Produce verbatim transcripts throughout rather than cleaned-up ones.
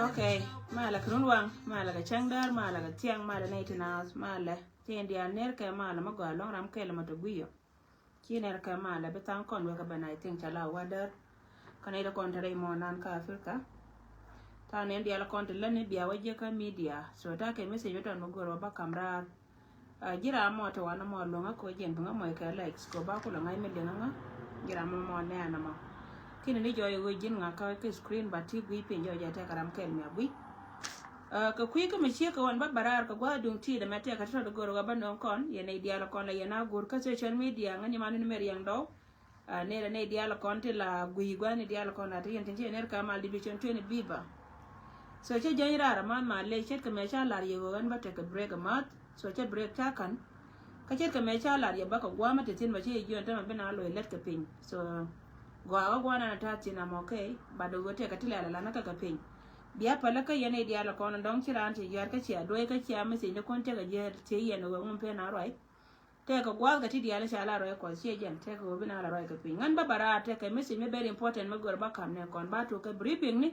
Ok, malɛ kɛ runwaŋ, malɛ kɛ cäŋdäär, malɛ kɛ thiaŋ, malɛ nɛy ti naath, malɛ. Ci in diaal ner kɛ malɛ mi gɔaa ɛlɔ̱ŋ ram kɛl mɔ te gui̱yɔ. Ci ner kɛ malɛ bi thaŋ kɔn wekɛ ben, I think ca la wä däär. Kä nɛy ti kɔn te rɛy mɔ nan kä Africa. Thaŋ nɛy diaal kɔn te lätni bia wä jiäkä media. So ta̱a̱ kɛ message mi tɔn mi go̱o̱r wä ba ka̱m raar. Ah, ji̱ ram mɔ te wanɛ mɔ luäŋä kɛ ɣöö jɛn bi ŋä mɔc kɛ likes kɛ ɣöö ba kulɛ ŋa̱c mi liŋä ŋä. Ji̱ ram mɔ mɔ nɛɛnɛ mɔ. Kini ni jɔɔc ɣöö ji̱n ŋa̱kä kɛ screen ba ti gui̱c piny jɔɔc jɛ tɛkɛ ram kɛl mi a gui̱c. Ah, kɛ kui̱ kä mi ciek kɛ ɣɔn ba bɛ raar kɛ gua̱a̱th duŋ ti̱i̱t ɛmɛ tɛkɛ ti tɔt go̱o̱r ɣöö ba nööŋ kɔn yɛn nɛy diaal kɔn la yɛn a go̱o̱r kä social media ŋä nyi man ni mi riɛŋ dɔw. Ah, nɛy rɛ nɛy diaal kɔn ti la gui̱i̱ gua̱a̱ni diaal kɔn la ti yɛn tin ci nɛr kɛ mal division twenty biba. So cä jäny raar amäth ma lɛ ce̱tkɛ mɛ ca lar yɛ ɣöö ɛn bä tekɛ break amäth. So cä break ca ka̱n. Kä ce̱tkɛ mɛ ca lar yɛ bä kɛ gua̱a̱mä ti thi̱n bä cä yɛ jiɔn tämɛ bi na lo̱c lät kɛ piny. So gɔaa kä gua̱a̱n ɛn a ta̱a̱ thi̱n am okay. But ɣöö tekɛ ti lɛl alanä kä kɛ piny. Bia pälä kä yɛn nɛy diaal kɔn dɔ̱ŋ ci raan ci yɔ̱a̱r kä cia duɔ̱c kä cia message ni kun tekɛ jiɛɛl ci yɛn ɣöö ŋun pen a ruac. Tɛkɛ gua̱a̱th kɛ ti diaal ca la ruac kuɔth ciɛ jɛn tɛkɛ ɣöö bi na la ruac kɛ piny. Ŋän bä bä raar tɛkɛ message mi very important mi gör bä ka̱m nɛ kɔn ba tuk kɛ briefing ni,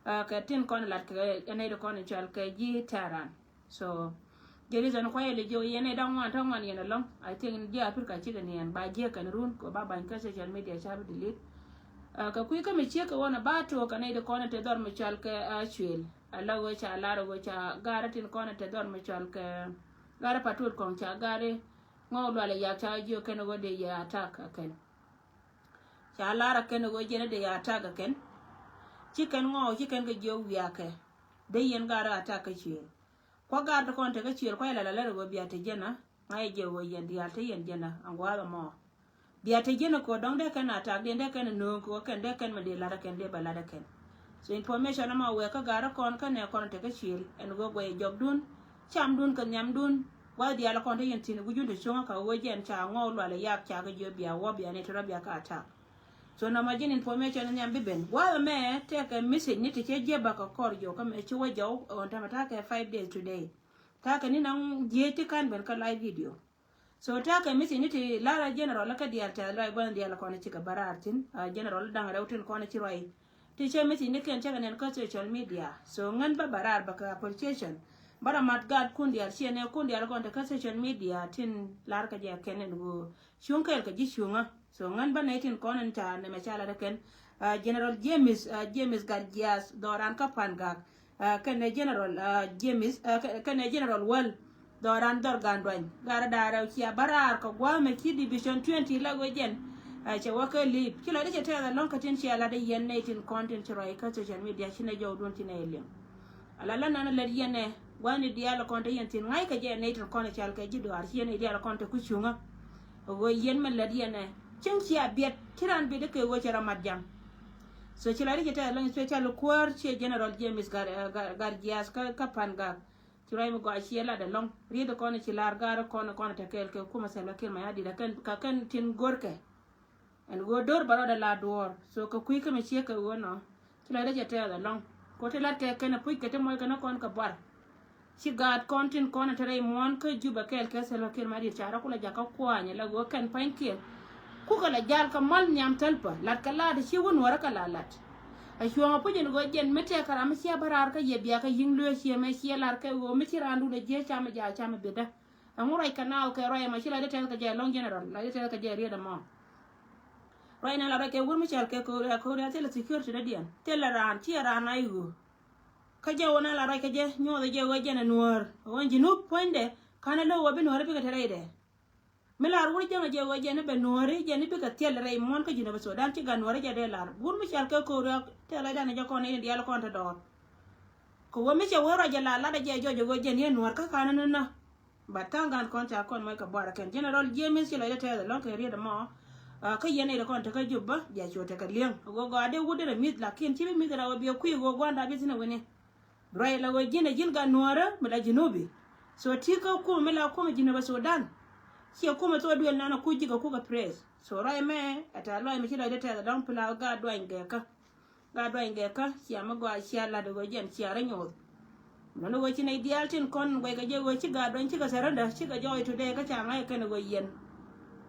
ah, kɛ tin kɔn lat kɛ ɛn nɛy ti kɔn in cɔal kɛ ji̱ Tehran. So jɛ reason kuayɛ li jiɛ yɛn nɛy da̱ŋ ŋuan ta̱ŋ ŋuan yɛn ɛlɔ̱ŋ. I think ji̱ Africa cikɛ niɛn ba jiɛ kɛn run kɛ ba bany kä social media ca bi delete. Ah, kɛ kui̱ kä mi ciek kɛ ɣöö nɛ ba tuk kɛ nɛy ti kɔn in te dhɔr mi cɔal kɛ, ah, Cuël. Ala ɣöö ca lar ɣöö ca gar tin kɔn in te dhɔr mi cɔal kɛ gar patrol kɔŋ ca gar i̱ Ŋɔw Lual Yak ca jiök kɛn ɣöö dee yɛ attack ɛ kɛn. Ca lar ɛ kɛn ɣöö jɛn ɛ dee yɛ attack ɛ kɛn. Ci kɛn Ŋɔw ci kɛn kɛ jiök wiakɛ. Dee yɛn gar attack kä Cuël. Kuɔ gar ti kɔn te kä Cuël kuɔ yɛ la la lɛr ɣöö bia te jɛn ɛ. Ŋa̱c ɛ jɛ ɣöö yɛn diaal te yɛn jɛn ɛ ɛn gua̱a̱th ɛmɔ. Bia te jiɛn ɛ ko̱ dɔ̱ŋ dee kɛn attack diɛn dee kɛn ɛ nööŋ kɛ ɣöö kɛn dee kɛn mi dee lat ɛ kɛn dee bɛ lat ɛ kɛn. So information ɛmɔ wek kä gar ɛ kɔn kä nɛ kɔn te kä Cuël ɛn ɣöö guɛy jɔkdun, camdun kɛ nhiamdun. Gua̱th diaal ɛ kɔn te yɛn thi̱n ɛ wi̱cdun te cuŋä kɛ ɣöö jɛn ca Ŋɔw Lual Yak ca kɛ jiök bia wä bia nɛ te rɔ bia kä attack. So nɔmɔ ji̱n information nhiam bi ben. Gua̱th ɛmɛ tekɛ message ni ti cɛ jiɛ bä kɛ kɔr jiɔk kä mɛ ci wä jɔw ɣɔn tämɛ ta̱a̱ kɛ five days today. Ta̱a̱ kɛ ni naŋ jiec ti ka̱n ben kä live video. So ta̱a̱ kɛ message ni ti lar a general kä diaal tɛth lɔc gua̱n diaal kɔn cikɛ bä raar thi̱n. A general da̱ŋ rɛw tin kɔn ci ruac. Ti cɛ message ni kɛn cɛ kɛ nɛn kä social media. So ŋän bä bä raar bä kɛ appreciation. Bä rɔ mat gaat kun diaal ciɛ nɛ kun diaal kɔn te kä social media tin lar kɛ jɛ kɛn ɛn ɣöö cuŋ kɛɛl kɛ ji̱ cuŋä. So ŋän bä nɛy tin kɔn in ca nɛmɛ ca lat ɛ kɛn. Ah, General James, ah, James Garjias dhɔran kä Pangak. Ah, kɛnɛ General, ah, James, ah, kɛ-, kɛnɛ General Wäl dhɔran dhɔr Ganduany. Gar da̱rɛ cia bä raar kɛ gua̱a̱mɛ ci Division twenty la ɣöö jɛn. Ah, cɛ wä kɛ li̱i̱p ci lɔcdä cɛ tɛth ɛlɔ̱ŋ kä tin cia lat ɛ yɛn nɛy tin kɔn tin ci ruac kä social media ci nɛ jɔwdun ci nɛ liŋ. Ala la nan lät yɛn ɛ gua̱ni diaal kɔn te yɛn thi̱n ŋa̱ckɛ jɛ nɛy tin kɔn cal kɛ ji̱ duaar ci yɛn nɛy diaal kɔn te ku cuŋä. Ɣöö yɛn mɛ lät yɛn ɛ cieŋ cia biɛt ci raan biɛt kɛ ɣöö cɛ rɔ mat jam. So ci la ri ci tɛth lɔny special kuäär ciɛ General James Gar, eh, Gar, Garjias kä, kä Pangak. Ci ruac mi gɔaa ciɛ lat ɛlɔ̱ŋ riet kɔn ci lar gar kɔn kɔn te kɛɛl kɛ kumɛ Salva Kiir Mayardit kɛ kɛn, kɛ kɛn tin görkɛ. Ɛn ɣöö do̱r bɛ rɔɔdɛ la duɔ̱ɔ̱r. So kɛ kui̱ kä mi ciek kɛ ɣöö nɔ ci lɔcdä cɛ tɛɛth ɛlɔ̱ŋ. Kɛ ɣöö ti lat kɛ kɛn ɛ puc kɛ ti muɔc kɛn ɛ kɔn kɛ buar. Ci gaat kɔn tin kɔn ɛ te rɛy muɔ̱ɔ̱n kä Jubɛ kɛɛl kɛ Salva Kiir Mayardit ca rɔ kulɛ jakä kuany ala ɣöö kɛn pa̱nykiɛn. Kukɛ la jal kɛ mal nhiam thäl pä lat kɛ laat ci wä Nuäärä kɛ la lat. A cuɔ̱ŋ a puc ɛn ɣöö jɛn mi tɛk kɛ ram mi ciɛ bä raar kä yɛ bia kɛ yi̱ŋ luee ciɛ mɛ ciɛ lar kɛ ɣöö mi ci raandun ɛ jiee cam ɛ jaa cam ɛ bi̱dä. Ɛŋu ruac kɛ naaw kɛ ruac ɛmɔ ci lɔcdä tɛth kɛ jɛ ɛlɔ̱ŋ general, lɔcdä tɛth kɛ jɛ riet ɛmɔ. Ruac na la ruac kɛ wur mi cɔal kɛ Korea, Korea thilɛ security dädiɛn. Thilɛ raan, ciɛ raan a i̱ ɣöö. Kä jɛ wä na la ruac kɛ jɛ, nyuɔth jɛ wä jɛn ɛ Nuäär. Wä Junub puɔ̱nydɛ, ka̱n ɛ lo̱k wä bi Nuäär bikɛ te rɛydɛ. Mi lar wur jäŋ jɛ wä jɛn bɛ Nuääri, jɛn bikɛ thil rɛy muɔ̱ɔ̱n kä Junub Sudan, ci gat Nuääri jɛ dee lar. Wur mi cɔal kɛ Korea, thilɛ dan jɛ kɔn in diaal kɔn te dɔɔr. Kɛ wä mi cɛ wä ruac jɛ la lat jɛ jɔc wä jɛn yɛ Nuäär kä ka̱n ɛ nä nä. But thank God kɔn ca kɔn muɔc kɛ buar kɛn. General James ci lɔcdä tɛth ɛlɔ̱ŋ kɛ riet ɛmɔ. Ah, kä yɛn nɛy ti kɔn tekä Jubä, bia cu tekɛ li̱eŋ. Ɣöö gɔaa dee wut derɛ mi̱th, lakin ci bi mi̱th rɛw a biɛ kui̱ ɣöö gua̱nda bi thi̱n ɛ wi̱ni. Ruac la ɣöö ji̱n ɛ ji̱n gat Nuäärä mi la Junubi. So ti kä kumɛ mi la kumɛ Junubä Sudan. Ciɛ kumɛ thok duël nan ɛ kuc ji̱ kɛ kukɛ press. So ruac mɛ ɛ tɛ̈th lɔc mi ci lɔcdä tɛth ɛlɔ̱ŋ pla gaat duany gɛɛkä. Gat duany gɛ kä cia mi gɔaa cia la̱t ɣöö jɛn cia rɔ nyoth. Nɔni ɣöö ci nɛy diaal tin kɔn guɛckɛ jɛ ɣöö ci gat duany cikɛ surrender, cikɛ jɔɔc today kä ca ŋa̱c kɛn ɣöö yɛn.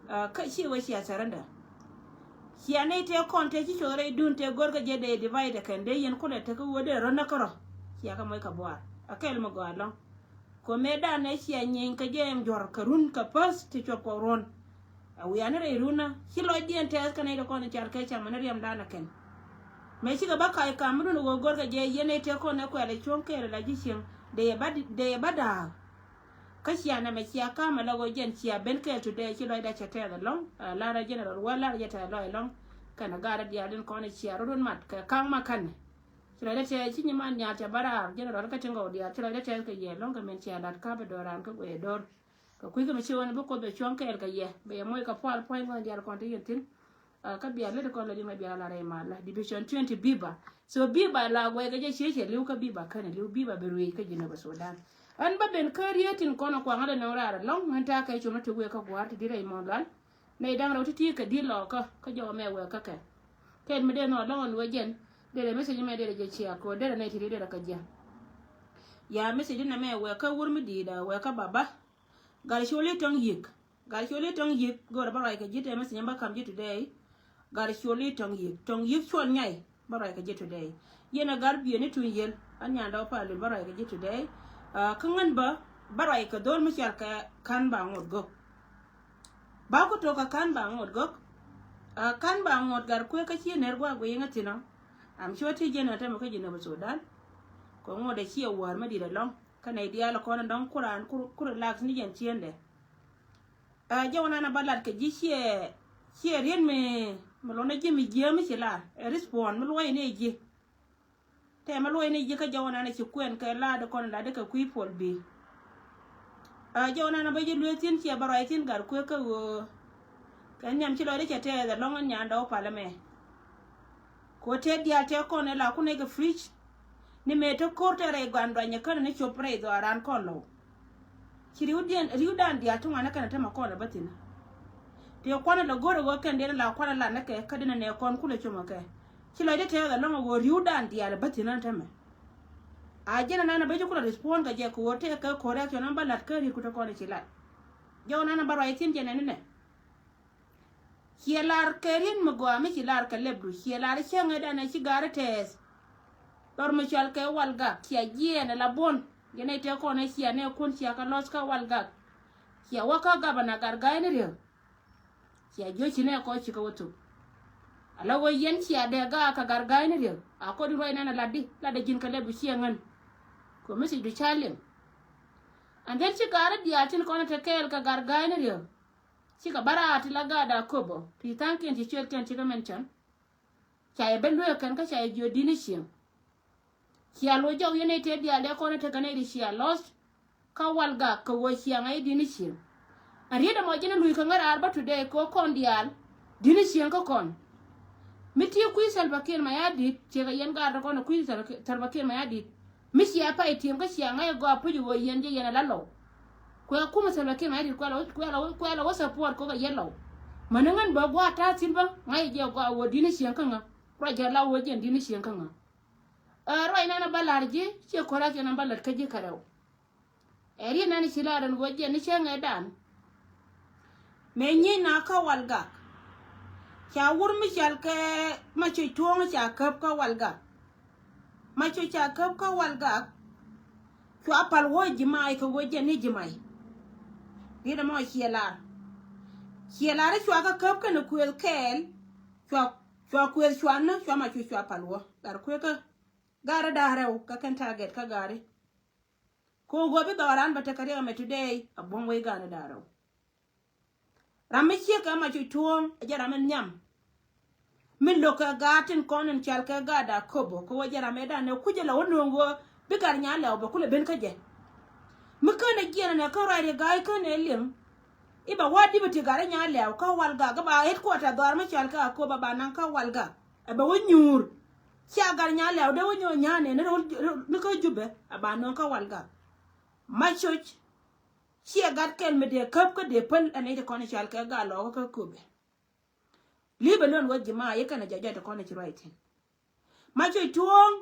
Ah, kä ci ɣöö cia surrender. Cia nɛy tëë kɔn tëë ci cuɔth rɛydun tëë go̱rkɛ jɛ dee divide kɛn dee yɛn kulɛ tekä ɣöö dee rɔ näk kärɔ̱. Cia kɛ moc kɛ buaar. A kɛl mi gɔaa ɛlɔ̱ŋ. Kɛ mëëdan ɛ cia nyieeny kɛ jɛ ɛn juɔ̱r kɛ run kɛ päth ti cuɔp kɛ ruɔ̱n. A wiani rɛy runä ci lɔcdiɛn tɛth kɛ nɛy ti kɔn i̱ cal kɛ cam ni riɛmdan ɛ kɛn. Mëë cikɛ bä kac kam mi dun ɛ ɣöö go̱rkɛ jɛ yɛn nɛy tëë kɔn ɛ kuɛl ɛ cuɔ̱ŋ kɛɛl ɛ la ji̱ cieŋ dee yɛ bä di-, dee yɛ bä da̱a̱k. Kä cia nɛmɛ cia ka̱m ɛ la ɣöö jɛn cia ben kɛɛl today ci lɔcdä cɛ tɛth ɛlɔ̱ŋ. Ah, lar ɛ general wä lar ɛ jɛ tɛth lɔc ɛlɔ̱ŋ. Kɛnɛ gat ɛ diaal in kɔn ɛ cia rot wun mat kɛ ka̱ŋ ma ka̱nɛ. Ci lɔcdä tɛth ci nyiman nhial cɛ bä raar, general kä tin gɔw diaal ci lɔcdä tɛth kɛ yɛ ɛlɔ̱ŋ kɛ min cia la̱t ka̱pɛ do̱ran kä guɛy do̱r. Kɛ kui̱ kä mi ci ɣän bi Kuoth bɛ cuɔ̱ŋ kɛɛl kɛ yɛ bɛ yɛ moc kɛ pual puɔ̱ny kɔn diaal kɔn ti yɛn thi̱n. Ah, kä bia lät kɔn lät in ŋäc bia la rɛy mal la division twenty biba. So biba la guɛy kɛ jɛ ciec cɛ li̱w kä biba känɛ li̱w biba bi ruëëc kä Jinubä Sudan. Ɣän bä ben kä rieet tin kɔn kuaŋä dee nɔŋ raar ɛlɔ̱ŋ ɣän ta̱a̱ kɛ com ni ti wëë kä gua̱a̱r ti di rɛy mɔn lual. Nɛy da̱ŋ rɛw ti̱ti̱ kɛ di̱t lɔɔkä kä jɔwä mɛ wëë kä kɛ. Kɛn mi dee nhɔk lɔŋ ɛn wee jɛn derɛ message mɛ derɛ jɛ cia ko̱o̱r derɛ nɛy ti ri derɛ kɛ jɛ. Ya message nɛ mɛ wee kä wur mi di̱i̱t a wee kä baba. Gat coli tɔŋ yi̱k. Gat coli tɔŋ yi̱k go̱rɛ bä ruac kɛ ji̱ tɛ message mɛ bä kam ji̱ today. Gat coli tɔŋ yi̱k. Tɔŋ yi̱k cuɔl nyay bä ruac kɛ ji̱ today. Yɛn a gat bieni tuny yel an nyandɛ wä palin bä ruac kɛ ji̱ today. Ah, kä ŋän bä bä ruac kɛ dhol mi cɔal kɛ ka̱n ba ŋot gök. Ba ku tok a ka̱n ba ŋot gök. A ka̱n ba ŋot gat kuëë kä ci ner guak guiy ŋä thi̱n ɔ. Am cuɔ ti jiɛn a tämɛ kä Jinubä Sudan. Kɛ ŋot a ci a wäär mi di̱t ɛlɔ̱ŋ. Kä nɛy diaal a kɔn a dɔ̱ŋ ku raan ku, ku relax ni jɛn ciendɛ. A jɛ wä nan a ba lat kɛ ji̱ ciɛ, ciɛ riet mi, mi lon a ji̱ mi jiääm mi ci lar. Ɛ respond mi luɔ̱c ni ji̱. Tɛmɛ luɔ̱c ni ji̱ kä jɔw nan ci kuɛn kɛ la̱a̱dä kɔn la̱a̱dä kɛ kui̱ puɔl bi̱i̱. A jɔw nan bä ji̱ luee thi̱n ciɛ bä ruac thi̱n gat kuëë kä ɣöö kɛ nhiam ci lɔcdä cɛ tɛɛth ɛlɔ̱ŋ in nyandɛ wä palä mɛ. Kɛ ɣöö tëë diaal tëë kɔn ɛ la kun ɛ kɛ fridge. Ni mëë te ko̱r tëë rɛy gua̱n duanyɛ känɛ ni cop rɛy dhɔaaran kɔn lɔw. Ci ri̱wdiɛn, ri̱wdan diaal ti ŋuan ni kɛn a tämɛ kɔn a bä thi̱n. Tëë kuan a la go̱r a ɣöö kɛn diɛn a la kuan a lat ni kɛ kä diɛn a nɛ kɔn kulɛ com a kɛ. Ci lɔcdä tɛɛth ɛlɔ̱ŋ a ɣöö ri̱wdan diaal a bä thi̱n a tämɛ. A jɛn a nan a bä ji̱ kulɛ respond kɛ jɛ kɛ ɣöö tëë kɛ correction a bä lat kä ri̱t ku te kɔn a ci lat. Jɔw nan a bä ruac thi̱n jɛn ɛn inɛ. Ciɛ lar kɛ riet mi gɔaa mi ci lar kɛ lɛpdu, ciɛ lar cäŋɛ danɛ ci ga̱r tɛɛth. Lɔr mi cɔal kɛ Walgak, ciɛ jiɛɛn ɛ la buɔ̱n. Jɛn ɛ tëë kɔn ɛ ciɛ nɛ kun ciɛ kɛ lɔth kä Walgak. Ciɛ wä kä gabana Gatgaany Riek. Ciɛ jiö ci nɛ kɔc ci kɛ wä thuk. Ala wä yɛn ciɛ dee gaak kɛ Gatgaany Riek. A kɔn di ruac nɛn a lat di, lat dee ji̱n kɛ lɛpdu ciɛ ŋän. Kɛ message du ca liŋ. And then ci ga̱r diaal tin kɔn ɛ te kɛɛl kɛ Gatgaany Riek. Cikɛ bä raar ti la gaat Akobo ti tha̱a̱ŋkiɛn ci ciötkiɛn cikɛ mention. Ca yɛ ben lueek kɛn kä ca yɛ jiök di̱t ni cieŋ. Cia lo̱c jɔw yɛn nɛy tëë diaal dee kɔn tekɛ nɛy ti cia lost. Kä Walgak kɛ ɣöö ciaŋ a i̱ di̱t ni cieŋ. Ɛ riet ɛmɔ ji̱n ɛ luc kɛ ŋäraar bä today kɛ ɣöö kɔn diaal di̱t ni cieŋ kä kɔn. Mi ti kui̱ Salva Kiir Mayardit ciekɛ yɛn gaat ti kɔn ɛ kui̱ Salva Kiir, Salva Kiir Mayardit. Mi cia pay tiɛm kä cia ŋa̱c ɛ gɔaa puc ɛ ɣöö yɛn jɛ yɛn ɛ la lɔw. Kuɛ kumɛ Salva Kiir Mayardit kuɛ la wä, kuɛ la wä, kuɛ la wä support kɔ kɛ yɛ lɔw. Mäni ŋän bä gua̱a̱th ta̱a̱ thi̱n bä ŋa̱c jɛ gua̱a̱th wä di̱t ni cieŋ kä ŋä. Ruac jɛ la wä jɛn di̱t ni cieŋ kä ŋä. Ɛ ruac nan bä la̱r ji̱ ciɛ kɔn rath yɛn nan bä la̱t kä ji̱ kɛ rɛw. Ɛ riet nan ci la̱r ɛn wä jɛn ni cieŋ ɛ dan. Mëë nyiec na kä Walgak. Ca wur mi cɔal kɛ Macoc Tuɔ̱ɔ̱ŋ ca käp kä Walgak. Macoc ca käp kä Walgak. Cua pal wä ji̱ mac kɛ wä jɛn ni ji̱ mac. Riet ɛmɔ ciɛ lar. Ciɛ lar cua kä käp kɛn kuëth kɛɛl. Cua, cua kuëth cua nä cua Macoc cua pal wä. Lar kuëth kä. Gari da̱rɛw kä kɛn target kä gari. Ko gobi dhɔran bä tekɛ riɛk ɛmɛ today a buɔ̱m wei gari da̱rɛw. Ram mi ciek kɛ Macoc Tuɔ̱ɔ̱ŋ a jɛ ram mi nhiam. Mi lo̱k kɛ gaat tin kɔn in cɔal kɛ gaat Akobo kɛ wä jɛ ram mi dan ɛ kucɛ la wä no̱o̱ŋ wä bi gat Nyalɛw bɛ kulɛ ben kä jɛ. Mi känɛ jiɛn ɛnɛ kä ruac ri ga̱a̱c känɛ liŋ. Iba wa dibi ti gat Nyalɛw kä Walgak iba headquarter dhɔr mi cɔal kɛ Akobo ba naŋ kä Walgak. Ɛ bɛ wä nyuur. Cia gat Nyalɛw dee wä nyuur nya̱a̱n ɛn ni kä Jubɛ ɛ ba no̱o̱ŋ kä Walgak. Macoc. Ciɛ gat kɛl mi dee käp kä dee päl ɛn i̱ ti kɔn i̱ cɔal kɛ gat lɔɔkä kä Akobo. Li̱i̱p ɛ lön wä ji̱ ma i̱ kɛn ɛ jɔjɔ ti kɔn i̱ ci ruac thi̱n. Macoc Tuɔ̱ɔ̱ŋ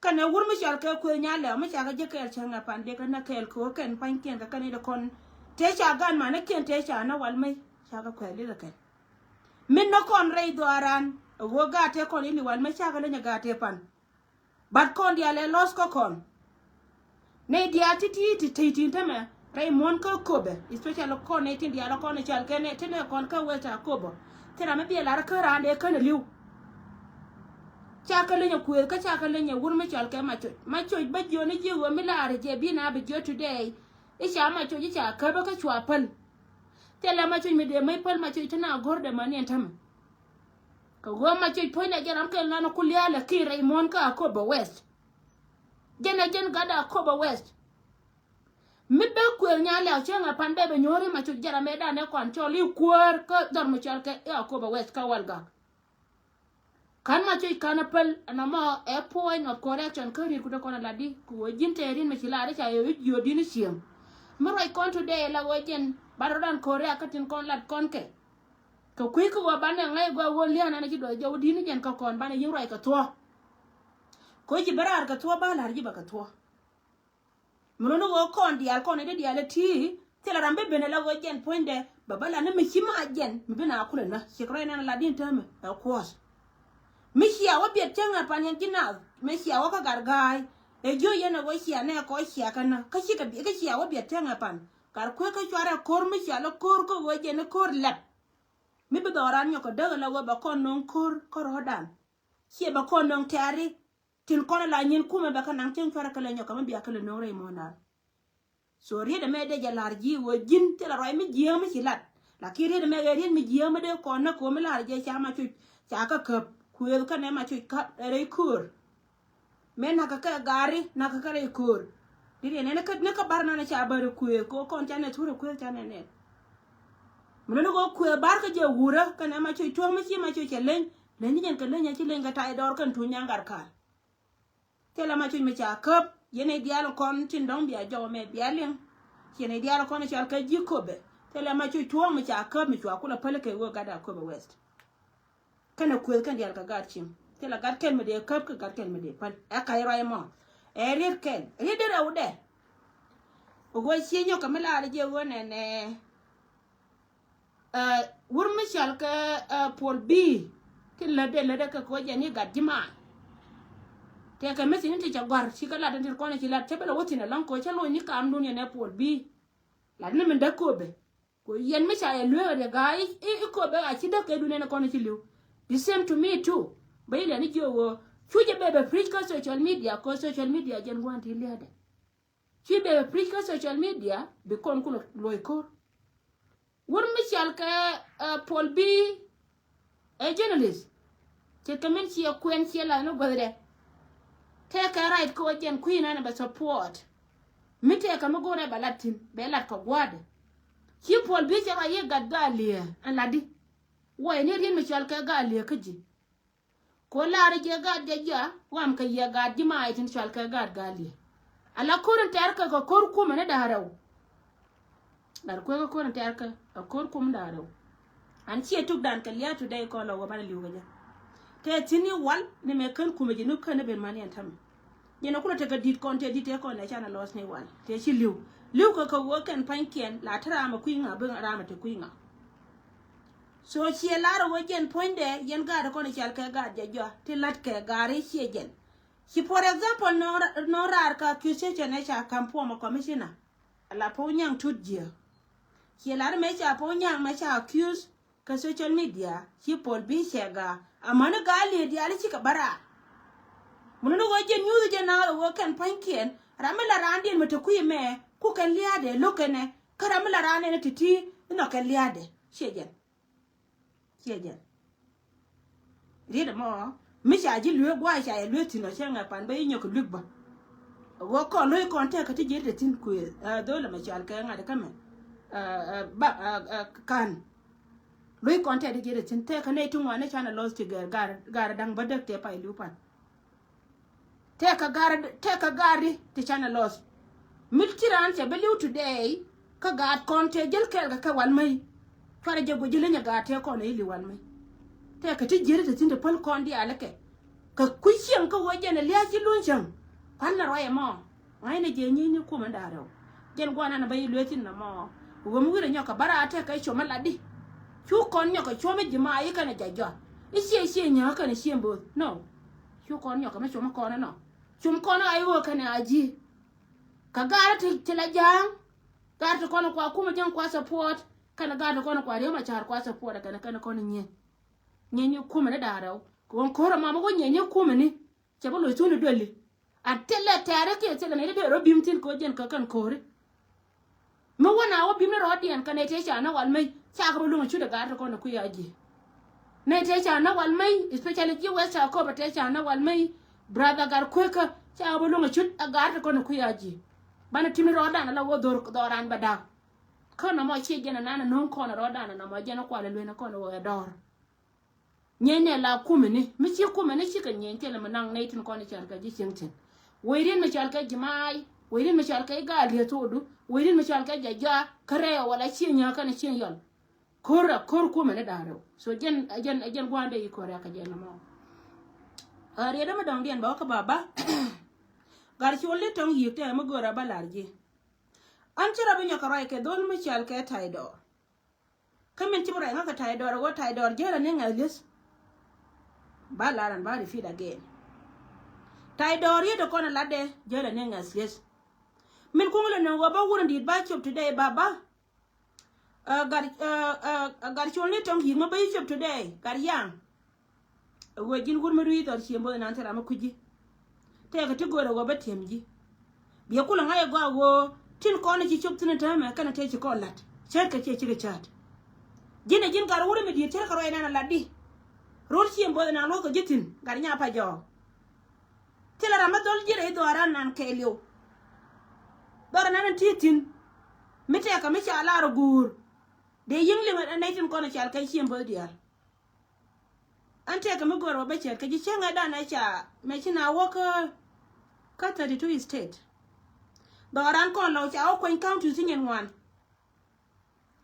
kɛn ɛ wur mi cɔal kɛ kuëth Nyalɛw mi ca kɛ ji̱ kɛɛl cäŋ ɛ pan dee kɛ nä kɛɛl kɛ wä kɛn pa̱nykiɛn kɛ kɛn i̱ ti kɔn tëë ca gan manikiɛn tëë ca nä wal mi ca kɛ kuɛth li̱th ɛ kɛn. Mi nä kɔn rɛy dhɔaaran ɛ ɣöö gaat tëë kɔn i̱ li̱w wal mi ca kɛ leny ɛ gaat tëë pan. But kɔn diaal ɛ loss kä kɔn. Nɛy diaal ti ti ti ti ti tämɛ rɛy muɔ̱n kä Akobo, especially kɔn nɛy tin diaal kɔn i̱ cɔal kɛ nɛy tin ɛ kɔn kä West Akobo. Thil ram mi biɛ lar kä raan dee kän ɛ li̱w. Ca kä leny ɛ kuëëth kä ca kä leny ɛ wur mi cɔal kɛ Macoc. Macoc bä jiö ni jiö ɣöö mi lar jɛ bi na bi jiö today. I̱ ca Macoc i̱ ca käpä kä cua päl. Thilɛ Macoc mi dee mäc päl Macoc ti na go̱r dee mäni ɛn tämɛ. Kɛ ɣöö Macoc puɔ̱nydɛ jɛn ram kɛl nan ku lia̱a̱ lɛ kiɛ rɛy muɔ̱ɔ̱n kä Akobo West. Jɛn ɛ jɛn gatdɛ Akobo West. Mi bɛ kuëëth Nyalɛw cäŋ ɛ pan bɛ bɛ nyuɔ̱ɔ̱ri Macoc jɛn ram ɛ dan ɛ kɔn cɔl i̱ kuäär kä dhɔr mi cɔl kɛ i̱ Akobo West kä Walgak. Ka̱n Macoc ka̱n ɛ päl ɛn ɛmɔ ɛ point of correction kä ri̱t kutɛ kɔn ɛ lat di kɛ ɣöö ji̱n tɛɛrin mi ci lar i̱ ca yɛ wi̱c jiöötdi̱n i̱ cieŋ. Mi ruac kɔn today la ɣöö jɛn bat rɔ̱dan Korea kä tin kɔn lat kɔn kɛ. Kɛ kui̱ kä ɣöö banɛ ŋa̱c gɔaa ɣöö lia̱a̱n ɛn ɛ ci duɔth jɔw di̱t ni jɛn kä kɔn banɛ yi̱n ruac kɛ thuɔ̱k. Kɛ ɣöö ci ben raar kɛ thuɔ̱k ba la̱r ji̱ bɛ kɛ thuɔ̱k. Mi run ni ɣöö kɔn diaal kɔn ɛ di diaal ɛ ti̱i̱ thilɛ ram bi ben ɛ la ɣöö jɛn puɔ̱nydɛ bɛ bä la ni mi ci ma jɛn mi bi na kulɛ nä ciek rɔy nɛn la di̱n täämɛ ɛ kuɔ̱ɔ̱th. Mi cia wä biɛt cäŋ ɛ pan yɛn ji̱ naath mi cia wä kä gat ga̱a̱c ɛ jiö yɛn ɛ ɣöö cia nɛ kɔc cia kä nä kä cikɛ kä cia wä biɛt cäŋ ɛ pan. Gat kueekä cuarɛ ko̱r mi cia lɔ ko̱r kä ɣöö jɛn ni ko̱r lɛp. Mi bi dhɔran nyɔk kɛ däk ala wee bɛ kɔn no̱o̱ŋ ko̱r kä rɔ̱dan. Ciɛ bɛ kɔn no̱o̱ŋ tɛ̈ri tin kɔn ala nyin kumɛ bɛ kä naŋ cieŋ cuarɛ kɛ lɛ nyɔk kɛ mi bia kɛ lɛ no̱o̱ŋ rɛy muɔ̱ɔ̱ndan. So riet ɛmɛ dee jɛ la̱r ji̱ wee ji̱n thilɛ ruac mi jiääk mi ci lat. Lakin riet ɛmɛ ɣɛ riet mi jiääk mi dee kɔn näk kɛ wee mi la̱r jɛ ca Macoc ca kä käp kuëëth kɛnɛ Macoc kä rɛy köör. Mëë nakä kɛ gari nakä kɛ rɛy köör. Di riɛn ɛn ni kä bar nanɛ ca bäri kuëë kɛ kɔn ca nɛ thurɛ kuëë ca nɛ nɛ. Mi luni kɛ kuëë bar kä jɛ wurä kɛnɛ Macoc tuɔ̱ŋ mi ci Macoc cɛ leny leny jɛn kɛ leny a ci leny kɛ tay dɔɔr kɛn tuny nyaŋ gat kaal. Thilɛ Macoc mi ca käp yɛn i̱ diaal kɔn tin dɔ̱ŋ bia jɔw mɛ bia liŋ. Ci yɛn i̱ diaal kɔn i̱ cɔal kɛ ji̱ Akobo. Thilɛ Macoc tuɔ̱ŋ mi ca käp mi cua kulɛ päl kɛ wee gat Akobo West. Kɛnɛ kuëth kɛn diaal kɛ gaat cieŋ thilɛ gat kɛl mi dee käp kä gat kɛl mi dee päl ɛ kac ruac ɛmɔ. Ɛ riet kɛl riet dee rɛw dɛ. Ɛ ɣöö cie nyɔk kɛ mi laar jɛ ɣöö nɛnɛ. Wur mi cɔal kɛ Puɔl Bi ti lätdɛ lätdɛ kɛ kɛ ɣöö jɛ ni gat ji̱ maac. Tëëkɛ mi thi̱n ti cɛ gɔ̱a̱r ci kɛ lat in ti kɔn ci lat cä bɛ lɛ wä thi̱n ɛlɔ̱ŋ kɛ ɣöö cä lo̱c ni kaamdun yɛn ɛ Puɔl Bi. Lat ni min däk Akobo. Ku yɛn mi ca yɛ lueek riɛ ga̱a̱c i̱ Akobo a ci däk kɛ dun ɛn kɔn ci li̱w. The same to me too. Bä ilɛ ni jiök ɣöö cu jɛ bɛ bɛ preach kä social media kɛ social media jɛn gua̱n ti lia̱a̱dɛ. Cu bɛ bɛ preach kä social media bi kɔn ku loc ko̱r. Wur mi cɔal kɛ Puɔl Bi ɛ journalist. Ce̱tkɛ min ciɛ kuɛn ciɛ la̱th ni guäthdɛ. Tëëkɛ right kɛ ɣöö jɛn kui̱ nanɛ bɛ support. Mi tëëkɛ mi go̱o̱rɛ bɛ lat thi̱n bɛ lat kɛ gua̱a̱dɛ. Ci Puɔl Bi cɛ ruac yiëë gat Gaaliɛ ɛn latdi. Wä yɛ ni riet mi cɔal kɛ Gaaliɛ kä ji̱. Ko laarä jɛ gaat jɛ jia wam kɛ yɛ gaat ji̱ maac tin cɔal kɛ gaat Gaaliɛ. Ala ko̱r in tɛ̈r kɛ kɛ ko̱r kumɛ ni da̱a̱ rɛw. Lat kuekä ko̱r in tɛ̈r kɛ kɛ ko̱r kumɛ da̱a̱ rɛw. An ciɛ tukdan kɛ lia̱a̱ today kɔn lɔ wä banɛ li̱w kɛ jɛ. Tɛ thi̱n ni wal ni mɛ kän kumɛ ji̱ ni kän ni ben man yɛn tämɛ. Jɛn ɛ kulɛ tekɛ di̱t kɔn tɛ di̱t tɛ kɔn ɛ canɛ lɔs ni wal tɛ ci li̱w. Li̱w kɛ kɛ wä kɛn pa̱nykiɛn la te ramɛ kui̱ ŋa ben ramɛ te kui̱ ŋa. So ciɛ lar ɛ wä jɛn puɔ̱nydɛ yɛn gaat kɔn i̱ cal kɛ gaat jɛ jɔa ti la̱t kɛ gaari ciɛ jɛn. Ci for example nɔ raar ka accusation ɛ ca ka̱m former commissioner. Ala Pɔw Nyaŋ Tut Jiɛ. Ciɛ lar mɛ ca Pɔw Nyaŋ mɛ ca accuse kä social media ci Pɔl Bi cɛ gaa. Amäni gaa liɛ diaal cikɛ bä raar. Mun ni wä jɛ nyuuth jɛ na wä kɛn pa̱nykiɛn ram mi la raandiɛn mɛ te kui̱ mɛ ku kɛn lia̱a̱dɛ lo̱k kɛnɛ kä ram mi la raandiɛn ti ti inɔ kɛn lia̱a̱dɛ. Ciɛ jɛn. Ciɛ jɛn. Riet ɛmɔ mi ca ji̱ lueek gua̱a̱c ca yɛ lueek thi̱n ɔ cɛ ŋɛ pan bä i̱ nyɔk kɛ luek bä. Ɣöö kɔn lo̱c kɔn tɛk kä ti ji̱ ri te thi̱n kuëë ɛ dho̱l ɛmɛ cal kɛ ŋa̱t kä mɛ. Ɛ, ɛ, ba, ɛ, ɛ, kan. Lo̱c kɔn tɛk ti ji̱ ri te thi̱n tɛk kä nɛy ti ŋuan ni canɛ lɔth ti gɛr gar, gar da̱ŋ bä däk tɛ pay li̱w pan. Tɛk kä gar, tɛk kä gar ri ti canɛ lɔth. Mi ti raan cɛ bi li̱w today kä gaat kɔn tɛ jäl kɛɛl kɛ kɛ wal mäy. Cuarɛ jɛ guic ji̱ lenyɛ gaat tɛ kɔn ɛ i̱ li̱w wal mäy. Tɛk kä ti ji̱ ri te thi̱n ti päl kɔn diaal kɛ. Kɛ kui̱ cieŋ kä wä jɛn ɛ lia̱a̱ ci luny cäŋ. Kua̱n na ruac ɛmɔ. Ŋa̱cnɛ jɛ nyieny ni kumɛ da̱a̱r rɛw. Jɛn gua̱n ɛn bä yi lueeth in nɔmɔ. Wä mi wi̱rɛ nyɔk kɛ bä raar tɛk kɛ com ɛ latdi. Cu kɔn nyɔk kɛ com i̱ ji̱ ma i̱ kɛnɛ jɛ jɔak. I̱ ciɛ ciɛ nyääk kɛnɛ ciɛ bo̱o̱th. No. Cu kɔn nyɔk kɛ mi com i̱ kɔn ɛnɔ. Com kɔn ɛ a i̱ ɣöö kɛnɛ a ji̱. Kɛ gaarä ti, ti la ja̱a̱ŋ. Gaarä ti kɔn kua kumɛ jäŋ kua support. Kɛnɛ gaarä ti kɔn kua riäm a ca̱a̱r kua support ɛ kɛnɛ kɛnɛ kɔn i̱ nyieny. Nyieny ni kumɛ ni da̱a̱r rɛw. Kɛ ɣöö ko̱r ɛmɔ mi wä nyieny ni kumɛ ni. Cɛ bi loc thun i̱ dueli. A thilɛ tɛɛri kiɛ thilɛ nɛy ti dee rɔ bim thi̱n kɛ ɣöö jɛn kä kɛn ko̱ri. Mi wä na wä bim ni rɔɔdiɛn kɛ nɛy tëë ca na wal mec cakɛ rɔ luŋ a cut ɛ gaat ti kɔn ɛ kui̱ a ji̱. Nɛy tëë ca na wal mec especially ji̱ west ca köpɛ tëë ca na wal mec brother gar kuekä cakɛ rɔ luŋ a cut ɛ gaat ti kɔn ɛ kui̱ a ji̱. Banɛ tim ni rɔɔdan ala wä dhor dhɔran bɛ da̱k. Kä nɔmɔ ciɛ jɛn ɛ nan ɛ no̱o̱ŋ kɔn ɛ rɔɔdan ɛ nɔmɔ jɛn ɛ kual ɛ lueen ɛ kɔn ɛ wä ɛ dɔɔr. Nyieny nɛ la kumɛ ni mi ci kumɛ ni cikɛ nyieny thilɛ mi naŋ nɛy tin kɔn i̱ cɔal kɛ ji̱ cieŋ thi̱n. Wecrin mi cɔal kɛ ji̱ ma̱a̱y wecrin mi cɔal kɛ gaal li̱eth thokdu wecrin mi cɔal kɛ jɛ jɔak kä rɛy ɔ wala cieŋ nyääk kɛn cieŋ yɔl. Ko̱r a ko̱r kumɛ ni da̱a̱r rɛw. So jɛn jɛn jɛn gua̱a̱n dee yi ko̱r a kɛ jɛn ɛmɔ. Riɛt ɛmɛ dɔ̱ŋdiɛn bɛ wä kä baba. Gat col ni tɔ̱ŋ yi̱k tɛmɛ mi go̱o̱r a bä lar ji̱. An ci rɔ bi nyɔk kɛ ruac kɛ dho̱l mi cɔal kɛ Taydɔɔr. Kä min ci bi ruac ŋa̱ kɛ Taydɔɔr ɛ ɣöö Taydɔɔr jäl ani ŋɛth li̱eth. Ba lar an ba repeat again. Taydɔɔr yet ɛ kɔn ɛ latdɛ jäl ani ŋɛth li̱eth. Min kuŋ lɛ nöŋ ɣöö ba wurɛ di̱i̱t ba cop today baba. Ɛ gat ɛ ɛ gat col ni tɔ̱ŋ yi̱k ma ba yi cop today gat yaŋ. Ɛ ɣöö ji̱n wur mi rui̱ dhɔr cieŋ bo̱o̱th inan thil ram mi kui̱ ji̱. Tëëkɛ ti go̱o̱rɛ ɣöö bä ti̱em ji̱. Biɛ kulɛ ŋa̱c ɛ gɔaa ɣöö tin kɔn i̱ ci cop thi̱n ɛ täämɛ kɛnɛ tëë ci kɔn la̱t. Cäätkɛ ciɛ cikɛ cäät. Ji̱n ɛ ji̱n gat wur mi di̱i̱t cärkɛ ruac inan ɛ latdi. Ro̱l cieŋ bo̱o̱th inan luɔ̱thkɛ ji̱ thi̱n gat nyaap a jɔɔk. Thilɛ ram mi dhɔl ji̱ rɛy dhɔaaran nan kɛɛliw. Dhɔaaran nan ti thi̱n. Mi tɛɛkɛ mi ca lar ɛ guur. Dee yi̱ŋ liŋ ɛ nɛy tin kɔn ɛ cal kɛ cieŋ bo̱o̱th diaal. An tëëkɛ mi go̱o̱r wä bä cɛɛt kä ji̱ cäŋɛ dan ɛ ca mɛ ci na wä kä kä thirty two state. Dhɔaaran kɔn lɔ ca wä kuany county thi nyin ŋuan.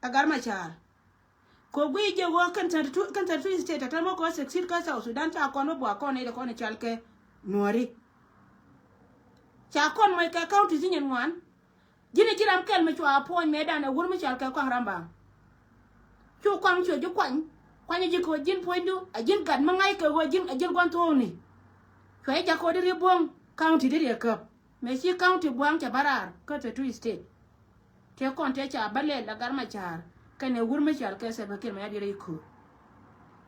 Ɛ gar ma ca̱a̱r. Kɛ guiy jɛ wä kɛn thirty two kɛn thirty two state ɛ tɛmɛ kɔ succeed kä South Sudan ca kɔn wä buak kɔn nɛy dɛ kɔn ɛ cal kɛ nuɔ̱ɔ̱ri. Ca kɔn mɔc kɛ county thi nyin ŋuan. Ji̱n ɛ ji̱ ram kɛl mi cua puɔ̱ny mëëdan ɛ wur mi cɔal kɛ kɔaŋ ram baŋ. Cu kɔaŋ cuɛ ji̱ kuany. Kuany ji̱ kɛ ɣöö ji̱n puɔ̱nydu ɛ ji̱n gat mi ŋa̱ckɛ ɣöö ji̱n ɛ ji̱n gua̱n thuɔ̱ɔ̱kni. Cuɛ ji̱ jakä di riɛ buɔ̱ŋ county di riɛ käp. Mëë ci county bua̱a̱ŋ cɛ bä raar kä thirty two state. Tëë kɔn tëë ca bä lɛl la gat ma ca̱a̱r kɛnɛ wur mi cɔal kɛ Salva Kiir Mayardit rɛy köör.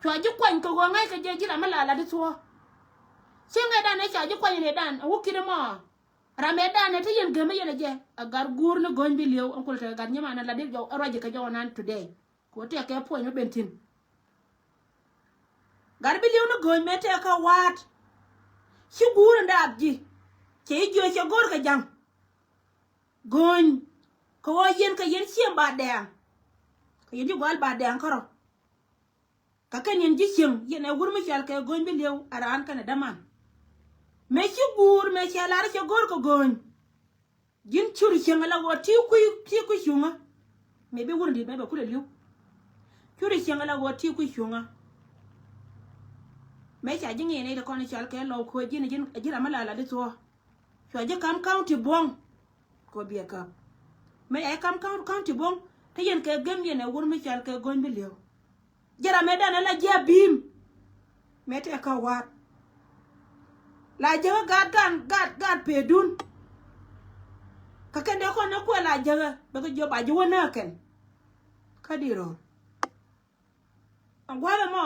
Cua ji̱ kuany kɛ ɣöö ŋa̱ckɛ jɛ ji̱ ram mi la lat di thuɔ̱ɔ̱k. Ci ŋäcdan ëë ca ji̱ kuany ëëdan ɛ wä ki̱t ɛmɔ. Ram ëëdan ëë te yɛn gäm ɛ yɛn ɛ jɛ ɛ gat guur ni go̱o̱ny bi li̱ew ɛn kulɛ tekɛ gat nyiman ɛ lat di ruac kɛ jɔwä nan today. Kɛ ɣöö tëëkɛ puɔ̱ny mi ben thi̱n. Gat bi li̱ew ni go̱o̱ny mëë tëëkɛ wa̱a̱t. Ci guur in daap ji̱ cɛ i̱ jiöc cɛ go̱o̱r kɛ ja̱ŋ. Go̱o̱ny kɛ ɣöö yɛn kɛ yɛn cieŋ ba dɛɛŋ. Kɛ yɛn ji̱ gua̱a̱l ba dɛɛŋ kärɔ̱. Kä kɛn yɛn ji̱ cieŋ yɛn ɛ wur mi cɔal kɛ go̱o̱ny bi li̱ew ɛ raan kɛnɛ däman. Mëë ci guur mëë cɛ lar cɛ go̱o̱r kɛ go̱o̱ny. Ji̱n cur cieŋ ala ɣöö ti kui̱ ti kui̱ cuŋä. Mëë bi wur in di̱i̱t mëë bɛ kulɛ li̱ew. Cu ri cieŋ ala ɣöö ti kui̱ cuŋä. Mëë ca ji̱ ŋi̱i̱n i̱ ti kɔn i̱ cɔal kɛ Lɔw ko̱ ji̱n ji̱n ji̱ ram mi la la di thuɔ̱ɔ̱. Cua ji̱ ka̱m county buɔ̱ŋ. Kɔ biɛ käp. Mëë ca ji̱ ka̱m county buɔ̱ŋ te yɛn kɛ gem yɛn ɛ wur mi cɔal kɛ Go̱ny bi li̱ew. Jɛ ram mëë dan ala ji̱ a bi̱i̱m. Mëë tɛk kä wa̱a̱t. La jäkä gaat gan gaat gaat pee dun. Kä kɛn dee kɔn ni kuɛ la jäkä bɛ kɛ jiɔp a ji̱ wä nääkɛn. Kä di ro̱o̱r. Ɛn gua̱a̱th ɛmɔ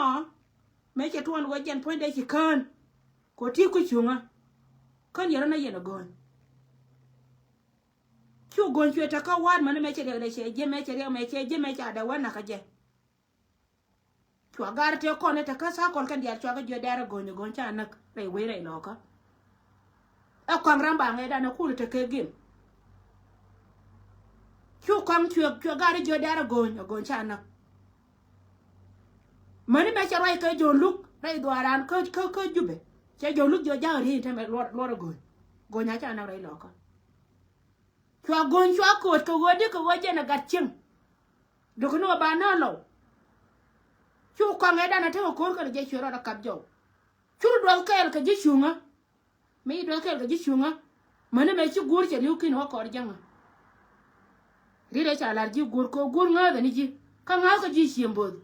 mëë cɛ tuɔɔn wä jɛn puɔ̱nydɛ ci kään. Kɔ ti kui̱ cuŋä. Kän yɛ rɔ na yɛn ɛ Go̱ny. Cu Go̱ny cuɛ te kä wa̱a̱t mäni mëë cɛ riɛk dee cɛ jiɛ mëë cɛ riɛk mëë cɛ jiɛ mëë ca dee wä nakä jɛ. Cua gar tëë kɔn i̱ te kä tha̱a̱ kɔl kɛn diaal cua kä jiö dɛrɛ Go̱ny, Go̱ny ca näk rɛy wec rɛy lɔkä. Ɛ kɔaŋ ram ba ŋɛɛdan ɛ kul i̱ te kɛ gem. Cu kɔaŋ cuɛ cuɛ gar i̱ jiö dɛrɛ Go̱ny, Go̱ny ca näk. Mäni mɛ cɛ ruac kɛ Jɔ̱ɔ̱n Luk rɛy dhuaaran kä kä kä Jubɛ. Cɛ Jɔ̱ɔ̱n Luk jiö ja̱a̱k riey in te mɛ luɔr luɔr ɛ Go̱ny. Go̱ny a ca näk rɛy lɔkä. Cua Go̱ny cua ko̱o̱t kɛ ɣöö di kɛ ɣöö jɛn ɛ gat cieŋ. Duɔ̱k ni wä ba nä Lɔw. Cu kɔaŋ ɛ dan a tekɛ ko̱r kɛn jɛ cuɛ rɔɔd a kap jɔw. Cur duɔth kɛɛl kɛ ji̱ cuŋä. Mi ci duɔth kɛɛl kɛ ji̱ cuŋä. Mäni mɛ ci guur cɛ ri̱w ki̱n wä kɔɔr jäŋä. Ri̱t ɛ ca la̱r ji̱ guur kɛ guur ŋääthä ni ji̱ kä ŋääth kɛ ji̱ ciem bo̱o̱th.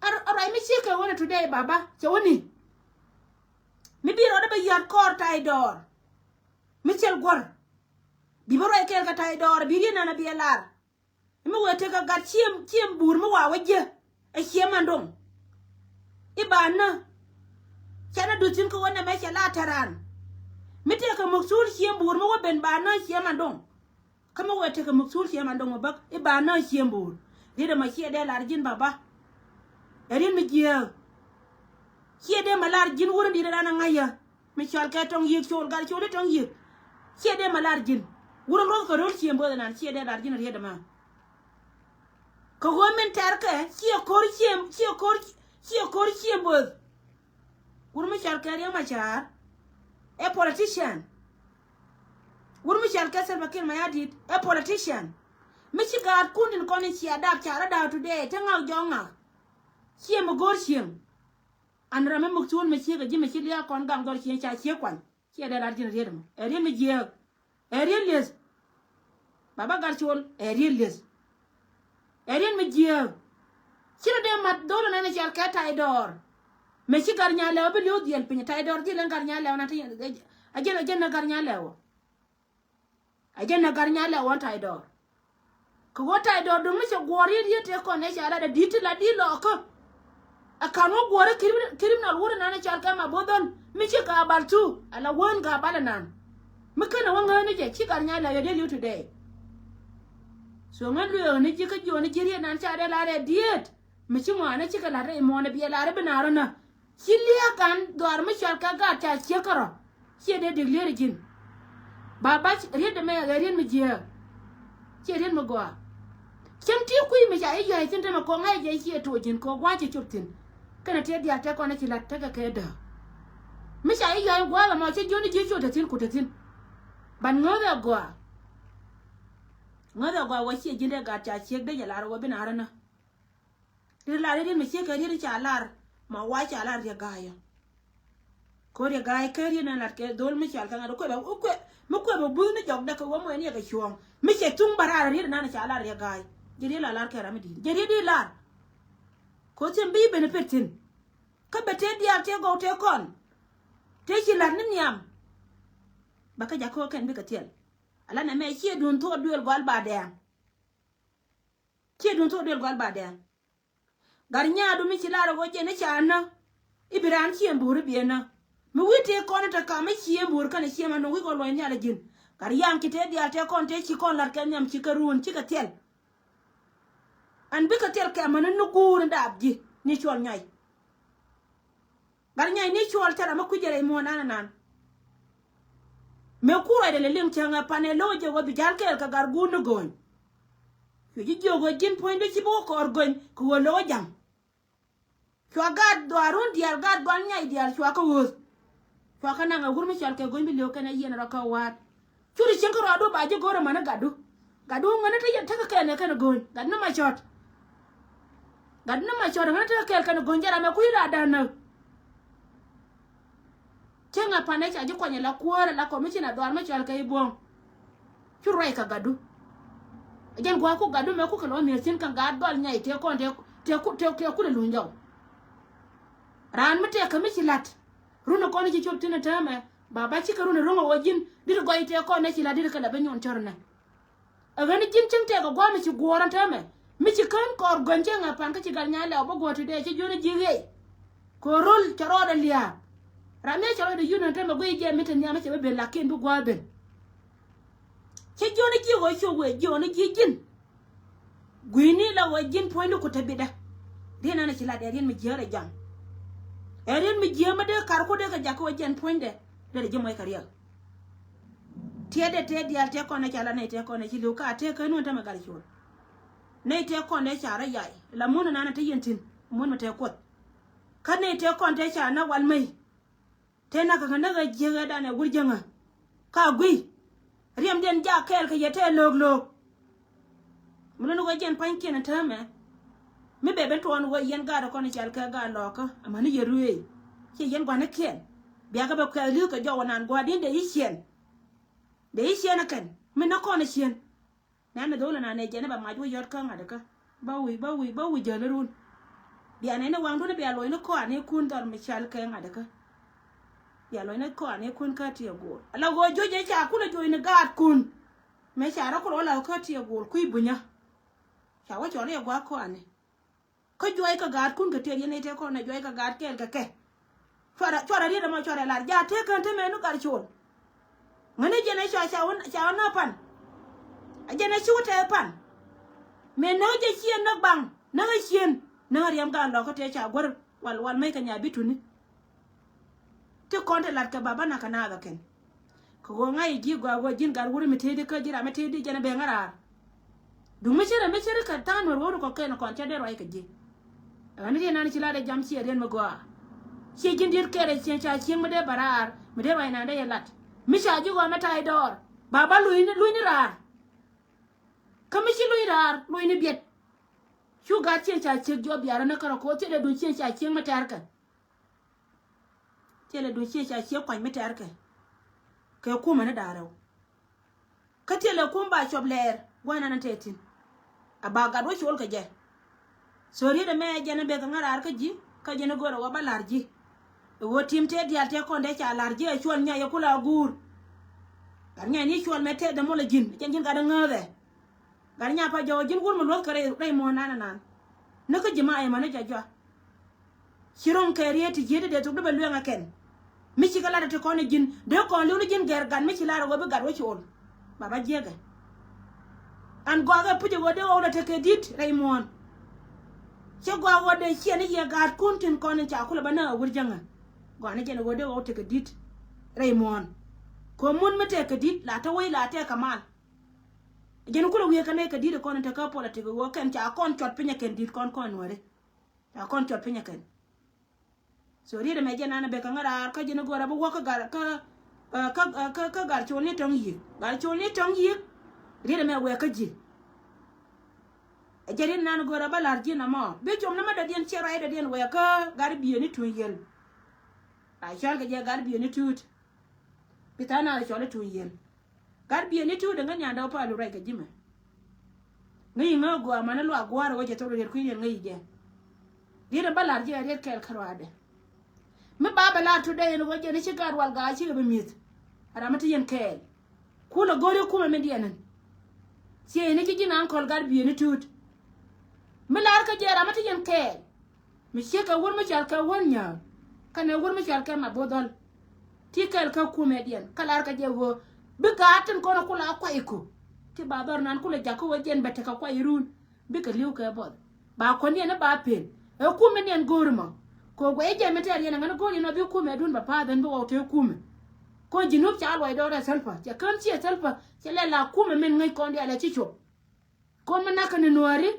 Ɛ ruac mi ciek kɛ wänɛ today baba cɛ wäni. Mi bi rɔɔdɛ bɛ yɔ̱a̱t kɔɔr tay dɔɔr. Mi cɛl guɔ̱r. Bi bä ruac kɛɛl kɛ tay dɔɔr bi riet nan a bi ɛ lar. Mi wëë tekɛ gat ciem ciem buur mi wa wä jiɛ ɛ ciem an doŋ. I̱ ba nä. Canɛ duth thi̱n kä wä nɛmɛ cɛ la tɛran. Mi tekɛ muk thul ciem buur mi wä ben ba nä ciem an doŋ. Kä mi wëë tekɛ muk thul ciem an doŋ mi bäk i̱ ba nä ciem buur. Riet ɛmɔ ciɛ dee lar ji̱n baba. Ɛ riet mi jiääk. Ciɛ dee mɛ lar ji̱n wurä di̱t ɛ ran ɛ ŋa̱c yä. Mi cɔal kɛ tɔŋ yiëk col gat col i̱ tɔŋ yiëk. Ciɛ dee mɛ lar ji̱n. Wurä luɔth kɛ ro̱l ciem bo̱o̱th ɛnan ciɛ dee lar ji̱n riet ɛmɛ. Kɛ ɣöö min tɛrkɛ ciɛ ko̱r ciem ciɛ ko̱r ciɛ ko̱r ciem bo̱o̱th. Wur mi cɔal kɛ Riek Machar ɛ politician. Wur mi cɔal kɛ Salva Kiir Mayardit ɛ politician. Mi ci gaatkun in kɔn in cia dap ca rɔ da̱a̱k today te ŋak jɔk ŋak. Ciɛ mi go̱o̱r cieŋ. An ram mi muk cuun mi ciek a ji̱ mi ci liaak kɔn gaŋ dhɔr cieŋ ca ciek kuany. Ciɛ dee lar ji̱n riet mɔ ɛ riet mi jiääk. Ɛ riet lieth. Baba Gat Col ɛ riet lieth. Ɛ riet mi jiääk. Ci rɔ dee mat dhol nɛn cɔal kɛ tay dɔɔr. Mɛ ci Gat Nya Lɛw bi li̱w dhiɛl piny tay dɔɔr dhiɛl ɛn Gat Nya Lɛw na ti a jɛn a jɛn na Gat Nya Lɛw. A jɛn na Gat Nya Lɛw ɣɔn tay dɔɔr. Kɛ ɣöö tay dɔɔr duŋ mi cɛ guɔ̱ɔ̱r riet riet tëë kɔn ɛ ca lat ɛ di̱t ti la di̱t lɔɔkä. Ɛ ka̱n wä guɔ̱ɔ̱r ɛ criminal wur ɛnan ɛ cɔal kɛ ma bo̱dhɔn mi ci Gabal thu ala wään Gabal ɛnan. Mi känɛ wä ŋääni jɛ ci Gat Nya Lɛw yɛ dee li̱w today. So ŋän lueekäni ji̱ kä jiɔni ji̱ riet nan ca dee lar ɛ diet. Mi ci ŋɔaani cikɛ lat rɛy muɔ̱ɔ̱n ɛ biɛ lar ɛ bi naar ɛ nä. Ci lia̱a̱ kan dhɔaar mi cɔal kɛ gaat ca ciek kärɔ̱. Ciɛ dee dik lier ji̱n. Ba bac riet dee mɛ ɛ riet mi jiääk. Ciɛ riet mi gɔaa. Cäŋ ti kui̱ mi ca i̱ yua̱c thi̱n te mɛ kɔŋ ŋa̱c jɛ ciɛ toc ji̱n kɛ gua̱a̱c ci cop thi̱n. Kɛnɛ tëë diaal tɛk kɔn ci la̱t tekɛ kɛ dääk. Mi ca i̱ yua̱c gua̱a̱th ɛmɔ ci jiön i̱ ji̱ cop te thi̱n kut te thi̱n. Ban ŋääth ɛ gɔaa. Ŋääth ɛ gɔaa wä ciɛ ji̱n dee gaat ca ciek dee jɛ lar wä bi naar ɛ nä. Riet lar riet mi ciek kɛ riet ca lar ma wa ca lar riek ga̱a̱cä. Ko riek ga̱a̱c kɛ riet na lat kɛ dhol mi cal kɛ ŋa̱t kuɛ bɛ kuɛ mi kuɛ bɛ buth ni jɔk däk kɛ wä muɛ ni kɛ cuɔ̱ɔ̱ŋ mi cɛ thuŋ ba rar riet nan ca lar riek ga̱a̱c. Jɛ riet la lar kɛ ram mi di̱i̱t jɛ riet di lar. Ko thi̱n bi ben pet thi̱n. Kä bɛ tëë diaal tëë gɔw tëë kɔn tëë ci lat ni nhiam. Bɛ kä jakä kɛn bikɛ thiɛl. Ala nɛmɛ ciɛ duun thuɔɔk duëël gɔal ba dɛɛŋ. Ciɛ duun thuɔɔk duël gɔal ba dɛɛŋ. Gat nyaadu mi ci lar ɛ ɣöö jɛn i̱ ca nä. I̱ bi raan cieŋ buur i̱ biɛ nä. Mi wi̱i̱ tëë kɔn i̱ te kam i̱ cieŋ buur kɛnɛ cieŋ ma nuŋ wi̱i̱ kɔn luɔ̱ny nhial ɛ ji̱n. Gat yaŋ ci tëë diaal tëë kɔn tëë ci kɔn la̱t kɛ nhiam ci kɛ ruun cikɛ thiɛl. Ɛn bikɛ thiɛl kɛ mäni ni guur in daap ji̱ ni cuɔl nyɔy. Gat nyay ni cuɔl cä ram mi kui̱c jɛ rɛy muɔ̱ɔ̱n nan nan. Mëë kur ruacdɛ lɛ liŋ cäŋ ɛ pan ɛ lo̱k jɛ wä bi ja̱l kɛɛl kɛ gat guur ni go̱o̱ny. Cuɛ ji̱ jiök ɣöö ji̱n puɔ̱nydä ci bi wä kɔɔr go̱ny kɛ ɣöö lo̱k ja̱ŋ. Cua gaat dhuaar run diaal gaat dhuaar nyay diaal cua kä ɣööth. Cua kä naŋ ɛ wur mi cɔal kɛ go̱ny bi li̱w kɛn ɛ yiɛn rɔ kä wa̱a̱t. Curi cieŋ kä rɔɔdu ba ji̱ go̱r ɛmɛn ɛ gatdu. Gatdu ŋäni te yɛn tekɛ kɛn ɛ kɛn ɛ go̱ny gat ni ma cɔt. Gat ni ma cɔr ŋäni te kɛɛl kɛn go̱ny jɛ ram ɛ kui̱ la dan näk. Cieŋ a pan ɛ ca ji̱ kuany ɛ la kuäär ɛ la kɔmicinɛ dhɔaar mi cɔal kɛ i̱ buɔ̱ŋ. Cu ruac kɛ gatdu. Ɛ jɛn gua̱a̱k ku gatdu mɛ ku kɛ lɔ nhier thi̱n kɛ gat dhɔl nyay tëë kɔn tëë, tëë ku, tëë, tëë kulɛ luny jɔw. Raan mi tëë kɛ mi ci la̱t. Run ɛ kɔn ci cop thi̱n ɛ täämɛ. Baba cikɛ run ɛ ro̱ŋ ɛ wä ji̱n. Dit gɔy tëë kɔn ɛ ci la̱t dit kɛ lɛ bi nyuɔn cɔr nɛ. Ɛ ɣän ji̱n cieŋ tëëk ɛ gua̱a̱m mi ci guɔ̱ɔ̱r ɛn täämɛ. Mi ci kään kɔɔr gɔ̱ny cieŋ ɛ pan kä ci gal nya lɛw bä guɔ̱ɔ̱r ti dee ci jiön ji̱ ɣiey. Kɛ ro̱l cɛ rɔɔdɛ lia̱a̱. Ram mi cɛ rɔɔdɛ yun ɛn täämɛ guiy jɛ mi te nhiam mi cɛ bä ben lakin bi gua̱a̱r ben. Cɛ jiön ji̱ ɣöö ci wëë jiön ji̱ ji̱n. Gui̱ni la wëë ji̱n puɔ̱nyni ku te bitdä. Riet ɛn ci lat ɛ riet mi jiäär ɛ jam. Ɛ riet mi jiäär mi dee kar ku dee kɛ jak kä wëë jiɛn puɔ̱nydɛ. Dee ji̱ muɔc kɛ riɛk. Tiɛtdɛ tëë diaal tëë kɔn ɛ ca la nɛy tëë kɔn ɛ ci li̱w ka tëë kä nuɔ̱n tämɛ gal cuɔl. Nɛy tëë kɔn ɛ ca rɔ yay la mun ɛnan ɛ te yɛn thi̱n mun mi tëë kuoth. Kä nɛy tëë kɔn tëë ca näk wal mey. Tëë näk kɛ näk ɛ jiäk ɛ dan ɛ wur jäŋä. Ka guiy. Riɛmdiɛn jak kɛɛl kɛ yɛ tëë lo̱o̱k lo̱o̱k. Mi luni wä jiɛn pa̱nykiɛn ɛ täämɛ. Mi bɛ ben tuɔɔn wä yɛn gaat ɛ kɔn i̱ cal kɛ gaat lɔɔkä amäni yɛ ruëëc. Ciɛ yɛn gua̱nikiɛn. Biakä bɛ kuɛth li̱w kɛ jɔw ɛnan gua̱a̱r di̱n dee i̱ ciɛn. Dee i̱ ciɛn ɛ kɛn mi ni kɔn i̱ ciɛn. Nɛn ni dho̱l ɛnan ɛ jɛn ɛ bɛ mac wä yɔt kä ŋa̱t ɛ kä. Bä wi̱i̱ bä wi̱i̱ bä wi̱i̱ jäl run. Bia nɛn ni waŋdun bia luɔ̱c ni kɔan i̱ kun dhɔr mi cal kɛ ŋa̱t ɛ kä. Bia luɔ̱c ni kɔan i̱ kun kä tiɛ go̱o̱r ala ɣöö juɔc ɛ ca kulɛ juɔc ni gaatkun. Mëë ca rɔ kulɛ wä la kä tiɛ go̱o̱r kui̱ bunyä. Ca wä cɔl i̱ ɛ gua̱a̱k kɔani. Kä juɔc kɛ gaatkun kɛ tëë yɛn i̱ tëë kɔn ɛ juɔc kɛ gaat kɛɛl kɛ kɛ. Cuarɛ cuarɛ riet ɛmɔ cuarɛ lar jaat tëë kään te mëë ni gat col. Ŋäni jɛn ɛ cua ca wä ca wä näk pan. Ɛ jɛn ɛ ci wä tɛth pan. Mëë näk jɛ ciën näk baŋ näk ɛ ciën näk ɛ riɛm gaat lɔk kä tëë ca guär wal wal mec kɛ nya bi tuni. Ti kɔn ti lat kɛ baba na kɛ naath ɛ kɛn. Kɛ ɣöö ŋa̱c ji̱ gɔaa ɣöö ji̱n gat wuri mi tëëdi kä ji̱ ram mi tëëdi jɛn ɛ ben ŋäraar. Duŋ mi cärɛ mi cärɛ kɛ tha̱a̱ŋ nuɔr ɣöö ri kɔ̱kiɛn kɔn cä dee ruac kɛ ji̱. Ɣän riɛn nan ci lat ɛ jam ciɛ riɛn mi gɔaa. Ciɛ ji̱n diet kɛɛl ɛ cieŋ ca cieŋ mi dee bä raar mi dee ruac nan dee yɛ lat. Mi ca ji̱ ɣɔaa mi ta̱a̱c dɔɔr ba bä luny ni luny ni raar. Kä mi ci luny raar luny ni biɛt. Cu gat cieŋ ca ciek jiɔp biarä ni kärä ko̱o̱t thilɛ duc cieŋ ca cieŋ mi tɛ̈rkɛ. Thilɛ duc cieŋ ca ciek kuany mi tɛ̈rkɛ. Kɛ kumɛ ni da̱a̱ rɛw. Kä thilɛ kum ba cuɔp lɛɛr gua̱n ɛn tɛth thi̱n. A ba gat wä col kɛ jɛ. So riet ɛmɛ jɛn ɛ bek kɛ ŋäraar kä ji̱ kä jɛn ɛ go̱r ɛ wä ba la̱r ji̱. Ɛ ɣöö tim tëë diaal tëë kɔn dee ca la̱r ji̱ ɛ cuɔl nyay ɛ kula guur. Gat nyay ni cuɔl mɛ tëë dämɔ lɛ ji̱n jɛn ji̱n gat ɛ ŋääthɛ. Gat nya pa jɔw ji̱n wur mi luɔ̱th kɛ rɛy rɛy muɔ̱ɔ̱n nan nan. Ni kä ji̱ ma ɛmɔ ni jɔjɔa. Ci ro̱ŋ kɛ riet ti jiet ti dee thok di bɛ lueŋ ɛ kɛn. Mi ci kɛ lat ti kɔn i̱ ji̱n dee kɔn li̱w ni ji̱n gɛr gat mi ci lar ɛ wä bi gat wä ci ol. Baba jiɛkɛ. Ɛn gɔakɛ puc ɛ wä dee wä wä lɛ tekɛ di̱t rɛy muɔ̱ɔ̱n. Cɛ gɔak wä dee ciɛ ni yɛ gaatkun tin kɔn in ca kulɛ bä näk ɛ wur jäŋä. Gɔak ni jɛn ɛ wä dee wä wä tekɛ di̱t rɛy muɔ̱ɔ̱n. Kɛ mun mi tekɛ di̱t la te wec la tekɛ mal. Jɛn kulɛ wiee kɛ nɛy kɛ di̱t kɔn in te kä politik ɣöö kɛn ca kɔn cɔt piny ɛ kɛn di̱t kɔn kɔn nuääri. Ca kɔn cɔt piny ɛ kɛn. So riet ɛmɛ jɛn an ɛ bek kɛ ŋäraar kä jɛn ɛ go̱o̱r ɛ bi wäk kä gal kä kä kä kä gal col ni tɔ̱ŋ yiëk gal col ni tɔ̱ŋ yiëk. Riet ɛmɛ wɛɛk kä ji̱. Ɛ jɛ riet nan ɛ go̱o̱r ɛ bä la̱r ji̱ namɔ bi com ni ma dɔ̱diɛn ciɛ ruac dɔ̱diɛn wɛɛk kä gat biëë ni tuny yɛl. A cɔl kɛ jɛ gat biëë ni tuut. Bi tha̱a̱ŋ na cɔl i̱ tuny yɛl. Gat biɛ ni ti̱w dee ŋäc nyandɛ wä pa lu rɛy kɛ ji̱ mɛ. Ŋäc i̱ ŋäc gɔaa mani luaak gua̱a̱r wä jɛ thok rɛy kui̱ yɛn ŋäc i̱ jɛ. Riet in bä la̱r ji̱ a riet kɛɛl kä ruaadɛ. Mi ba bɛ la̱r tuth dee yɛn wä jɛ ni ci gaat wal gaa cikɛ bi mi̱eth. A ram mi ti yɛn kɛɛl. Kun a go̱o̱ri kumɛ min diɛn in. Ciɛ yɛn ni ci ji̱ naan kɔl gat biɛ ni tuut. Mi la̱r kä jɛ ram mi ti yɛn kɛɛl. Mi ciek kɛ wur mi cɔal kɛ wur nyääk kɛnɛ wur mi cɔal kɛ ma bo̱o̱th dhɔl. Ti kɛl kä kumɛdiɛn kä lar kɛ jɛ ɣöö bi gaat tin kɔn kula kuay ku. Ti ba dhɔr nan kula jak kä wä jɛn bɛ tekɛ kuay run bikɛ li̱w kɛ buɔth. Ba kuänddiɛn ni ba pen ɛ kumɛdiɛn go̱o̱ri mɔ. Kɛ guɛy jɛ mi tɛɛr yɛn ɛ ŋäni go̱o̱ri yɛn ɔ bi kumɛdun bɛ pa̱a̱th ɛn bi wä wä te kumɛ. Kɔn ji̱ nup ca luɔc dɔɔr ɛ thäl pä cɛ kään ciɛ thäl pä cɛ lɛ la kumɛ min ŋäc kɔn diaal ɛ ci cop. Kɔn mi nakä ni nuääri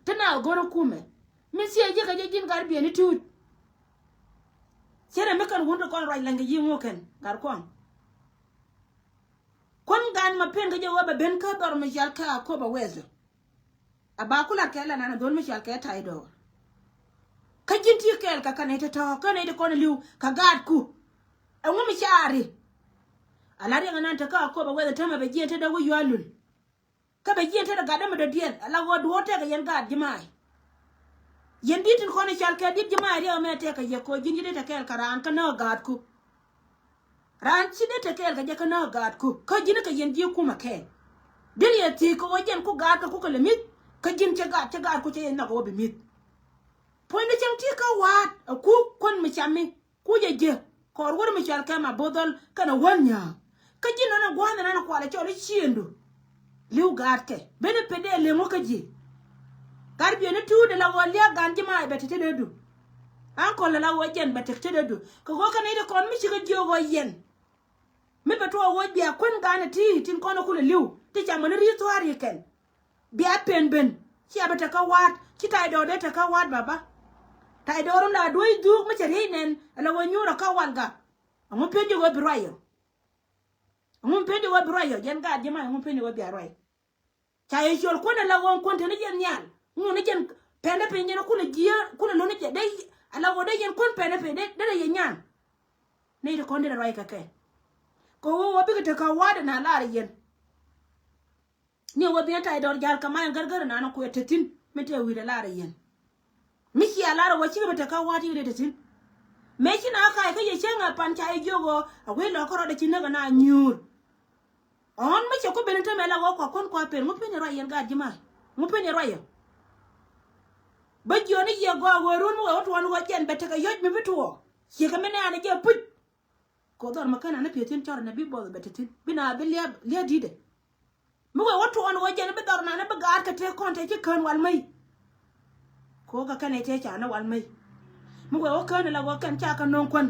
ti na go̱rä kumɛ. Mi thiee ji̱ kɛ jɛ ji̱n gat biɛ ni tuut. Cierɛ mi kɛn wun ti kɔn ruac laŋ kɛ yi̱ ŋuɔ̱kɛn gat kuɔn. Kuän gan ma pen kɛ jɛ wä bɛ ben kä dhɔr mi cɔal kɛ a kopa wɛth. A ba kulat kɛ la nan a dhol mi cɔal kɛ tay dɔɔr. Kä ji̱n ti kɛɛl kɛ kä nɛy tɔ̱tɔ̱ kä nɛy ti kɔn li̱w kɛ gaatku. Ɛŋu mi caari? Ala riɛŋ ɛnan te kä Akobo wɛth ɛ täämɛ bɛ jiɛn te dee wi̱c yual lul. Kä bɛ jiɛn te dee gat dee mi dɔ̱diɛn ala ɣöö duɔ̱ɔ̱r tɛkɛ yɛn gaat ji̱ ma̱a̱y. Yɛn di̱t tin kɔn i̱ cal kɛ di̱t ji̱ ma̱a̱y riɛk ɛmɛ tɛkɛ yɛ ko̱ ji̱n ji̱ dee te kɛɛl kɛ raan kä nääk gaatku. Raan ci dee te kɛɛl kɛ jɛ kä nääk gaatku kä ji̱n kɛ yɛn ji̱ kumɛ kɛɛl. Dee yɛ thiec kɛ ɣöö jɛn ku gaatkɛ ku kɛ lɛ mi̱th kä ji̱n cɛ gaat cɛ gaatku cɛ yɛ nhɔk ɣöö bi mi̱th. Puɔ̱nydɛ cäŋ ti kä wa̱a̱t ɛ ku kuän mi cami. Ku jɛ jiɛ kɔɔr wär mi cɔal kɛ ma bo̱th dhɔl kɛnɛ wän nyääk. Kä ji̱ nɔnɔ gua̱a̱th ɛnɛn kualɛ cɔl i̱ ciëndu. Li̱w gaatkɛ ben i̱ pet dee li̱ŋ wä kä ji̱. Gat biɛni tuut ala ɣöö liak gan ji̱ ma̱a̱ bɛ te tetdädu. Ankɔl ala ɣöö jɛn bɛ te tetdädu kɛ ɣöö kɛn i̱ ti kɔn mi cikɛ jiök ɣöö yɛn. Mi bɛ tuɔɔk ɣöö bia kuän gan ɛ ti tin kɔn i̱ kulɛ li̱w ti camä ni ri̱i̱t thua̱a̱r i̱ kɛn. Bia pen ben. Cia bi tekä wa̱a̱t. Ci ta̱ydɔɔr dee tekä wa̱a̱t baba. Ta̱ydɔɔr in la duɔ̱c dhuk mi cɛ riey nɛn ala wä nyuur aka walga. Ɛŋu pen di wä bi ruac yɔ? Ɛŋu pen di wä bi ruac yɔ? Jɛn gaat ji̱ ma ɛŋu pen di wä bia ruac? Ca yɛ ciöl kuän ala wä kuän te ni jɛn nhial. Ŋun ni jɛn pɛn dee piny jɛn kulɛ jiɛ kulɛ luni jɛ dee ala wä dee yɛn kuän pɛn dee piny dee dee yɛ nyan. Nɛy ti kɔn dee ruac kɛ kɛ. Kɛ wä wä bikɛ tekä wa̱a̱t in a lar yɛn. Ni wä biɛn ta̱ydɔɔr ja̱l kɛ ma̱a̱c in gärgär in an kuɛ te thi̱n mi te wi̱i̱dɛ lar ɛ yɛn. Mi cia lar ɛ wä cikɛ bi te kä wa̱a̱t cikɛ dee te thi̱n. Mëë ci na ka̱a̱c kä yɛ cäŋ ɛ pan ca yɛ jiök ɣöö a wec lɔ̱k kärɔɔdɛ ci näk ɛ na nyuur. Ɣän mi cɛ ku ben in te mɛ la ɣöö kua kuän kua pen ŋu pen yɛ ruac yɛn gaat ji̱ ma̱a̱c ŋu pen yɛ ruac yɛ. Bä jiɔni yɛ gɔaa ɣöö run mi wee wä tuɔɔn ɣöö jɛn bɛ tekɛ yɔ̱c mi bi tuɔɔk. Ciekɛ mi nɛɛni jɛ puc. Kɛ dhɔr mi kän ani pi̱eth thi̱n cɔr ni bi buɔth bɛ te thi̱n bi na bi lia̱a̱ di̱tdɛ. Mi wee wä tuɔɔn wä jɛn bi dhɔr nani bi gaat kɛ tëë kɔn tëë ci kään wal mey. Kɛ wä kɛ kɛn ɛ tëë ca ni wal mey. Mi wee wä kään ala wä kɛn ca kɛ no̱o̱ŋ kuän.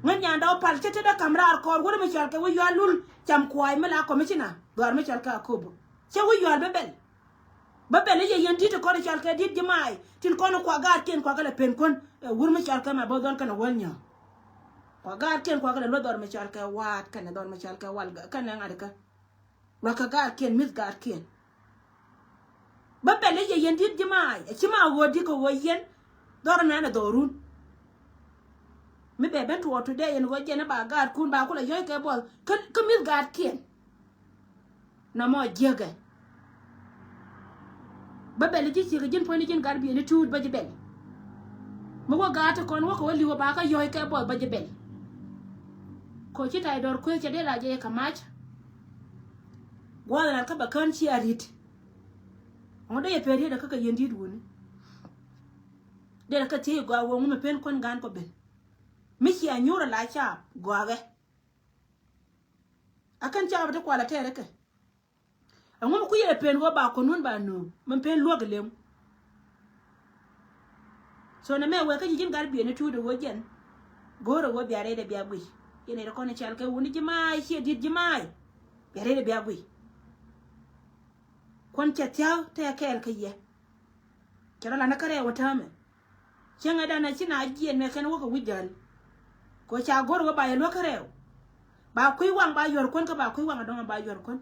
Ŋän nyanda wä pal cä tetdä ka̱m raar kɔɔr wä ri mi cɔal kɛ wä yual lul cam kua̱a̱c mi la kɔmicina dhɔr mi cɔal kɛ Akobo. Cä wä yual bä bɛl. Bä bɛl i̱ yɛ yɛn di̱t ti kɔn i̱ cɔal kɛ di̱t ji̱ ma̱a̱y tin kɔn i̱ kua gaatkiɛn kua kɛ lɛ pen kuän. Ɛ wur mi cɔal kɛ ma bo̱th dhɔl kɛnɛ wäl nyääk. Kua gaatkiɛn kua kɛ lɛ luɔth dhɔr mi cɔal kɛ wa̱a̱t kɛnɛ dhɔr mi cɔal kɛ wal kɛnɛ ŋa̱t ikä. Lua̱k kɛ gaatkiɛn mi̱th gaatkiɛn. Bä bɛl i̱ yɛ yɛn di̱t ji̱ ma̱a̱y ɛ ci ma ɣöö di̱t kɛ ɣöö yɛn dhɔr nɛn ɛ dhɔrun. Mi bɛ ben tuɔɔk today yɛn ɣöö jɛn i̱ ba gaatkun ba kulɛ yɔ̱c kɛ buɔth kä mi̱th gaatkiɛn. Nɔmɔ jiäkɛ. Bä bɛl ji̱ ciek ji̱n puɔ̱nyni ji̱n gat biɛni tuut bä ji̱ bɛl. Mi wä gaat ti kɔn wä kɛ wä li̱w ba kä yɔ̱c kɛ buɔth bä ji̱ bɛl. Kɔ ci ta̱ydɔɔr kueth cɛ dee la jɛ yɛ kɛ mac. Gua̱a̱th ran kä bɛ kään ci a ri̱t. Ŋuɔ̱t dee yɛ pɛn riet ɛ kä kɛ yɛn di̱t wuni. Dee la kä thiec gɔaa wä ŋu mi pen kuän gaan kɔ ben. Mi cia nyuur a la caap gɔakɛ. A kän caap ti kual a tɛɛr ikɛ. Ɛŋu mi kui̱ yɛ pen ɣöö ba kɔn wun ba nööŋ min pen luäk ilem. So nɛ mɛ wee kä ji̱ ji̱n gat biɛni tuut ɛ ɣöö jɛn. Go̱o̱r ɛ ɣöö bia rɛydɛ bia guic. Yɛn ɛ rɛ kɔn i̱ cɛl kɛ wuni ji̱ ma̱a̱y ciɛ di̱t ji̱ ma̱a̱y. Bia rɛydɛ bia guic. Kuɔn cɛ thia̱a̱k tɛɛ kɛɛl kä yɛ. Cɛ rɔ lanä kä rɛɛw ɛ täämɛ. Cieŋɛ danɛ ci na jiɛn mɛ kɛn wäkɛ wi̱c jäl. Kɛ ca go̱r wä ba yɛ luäk kä rɛɛw. Ba kui̱ waŋ ba yuɔr kuän kä ba kui̱ waŋ a dɔŋ ba yuɔr kuän.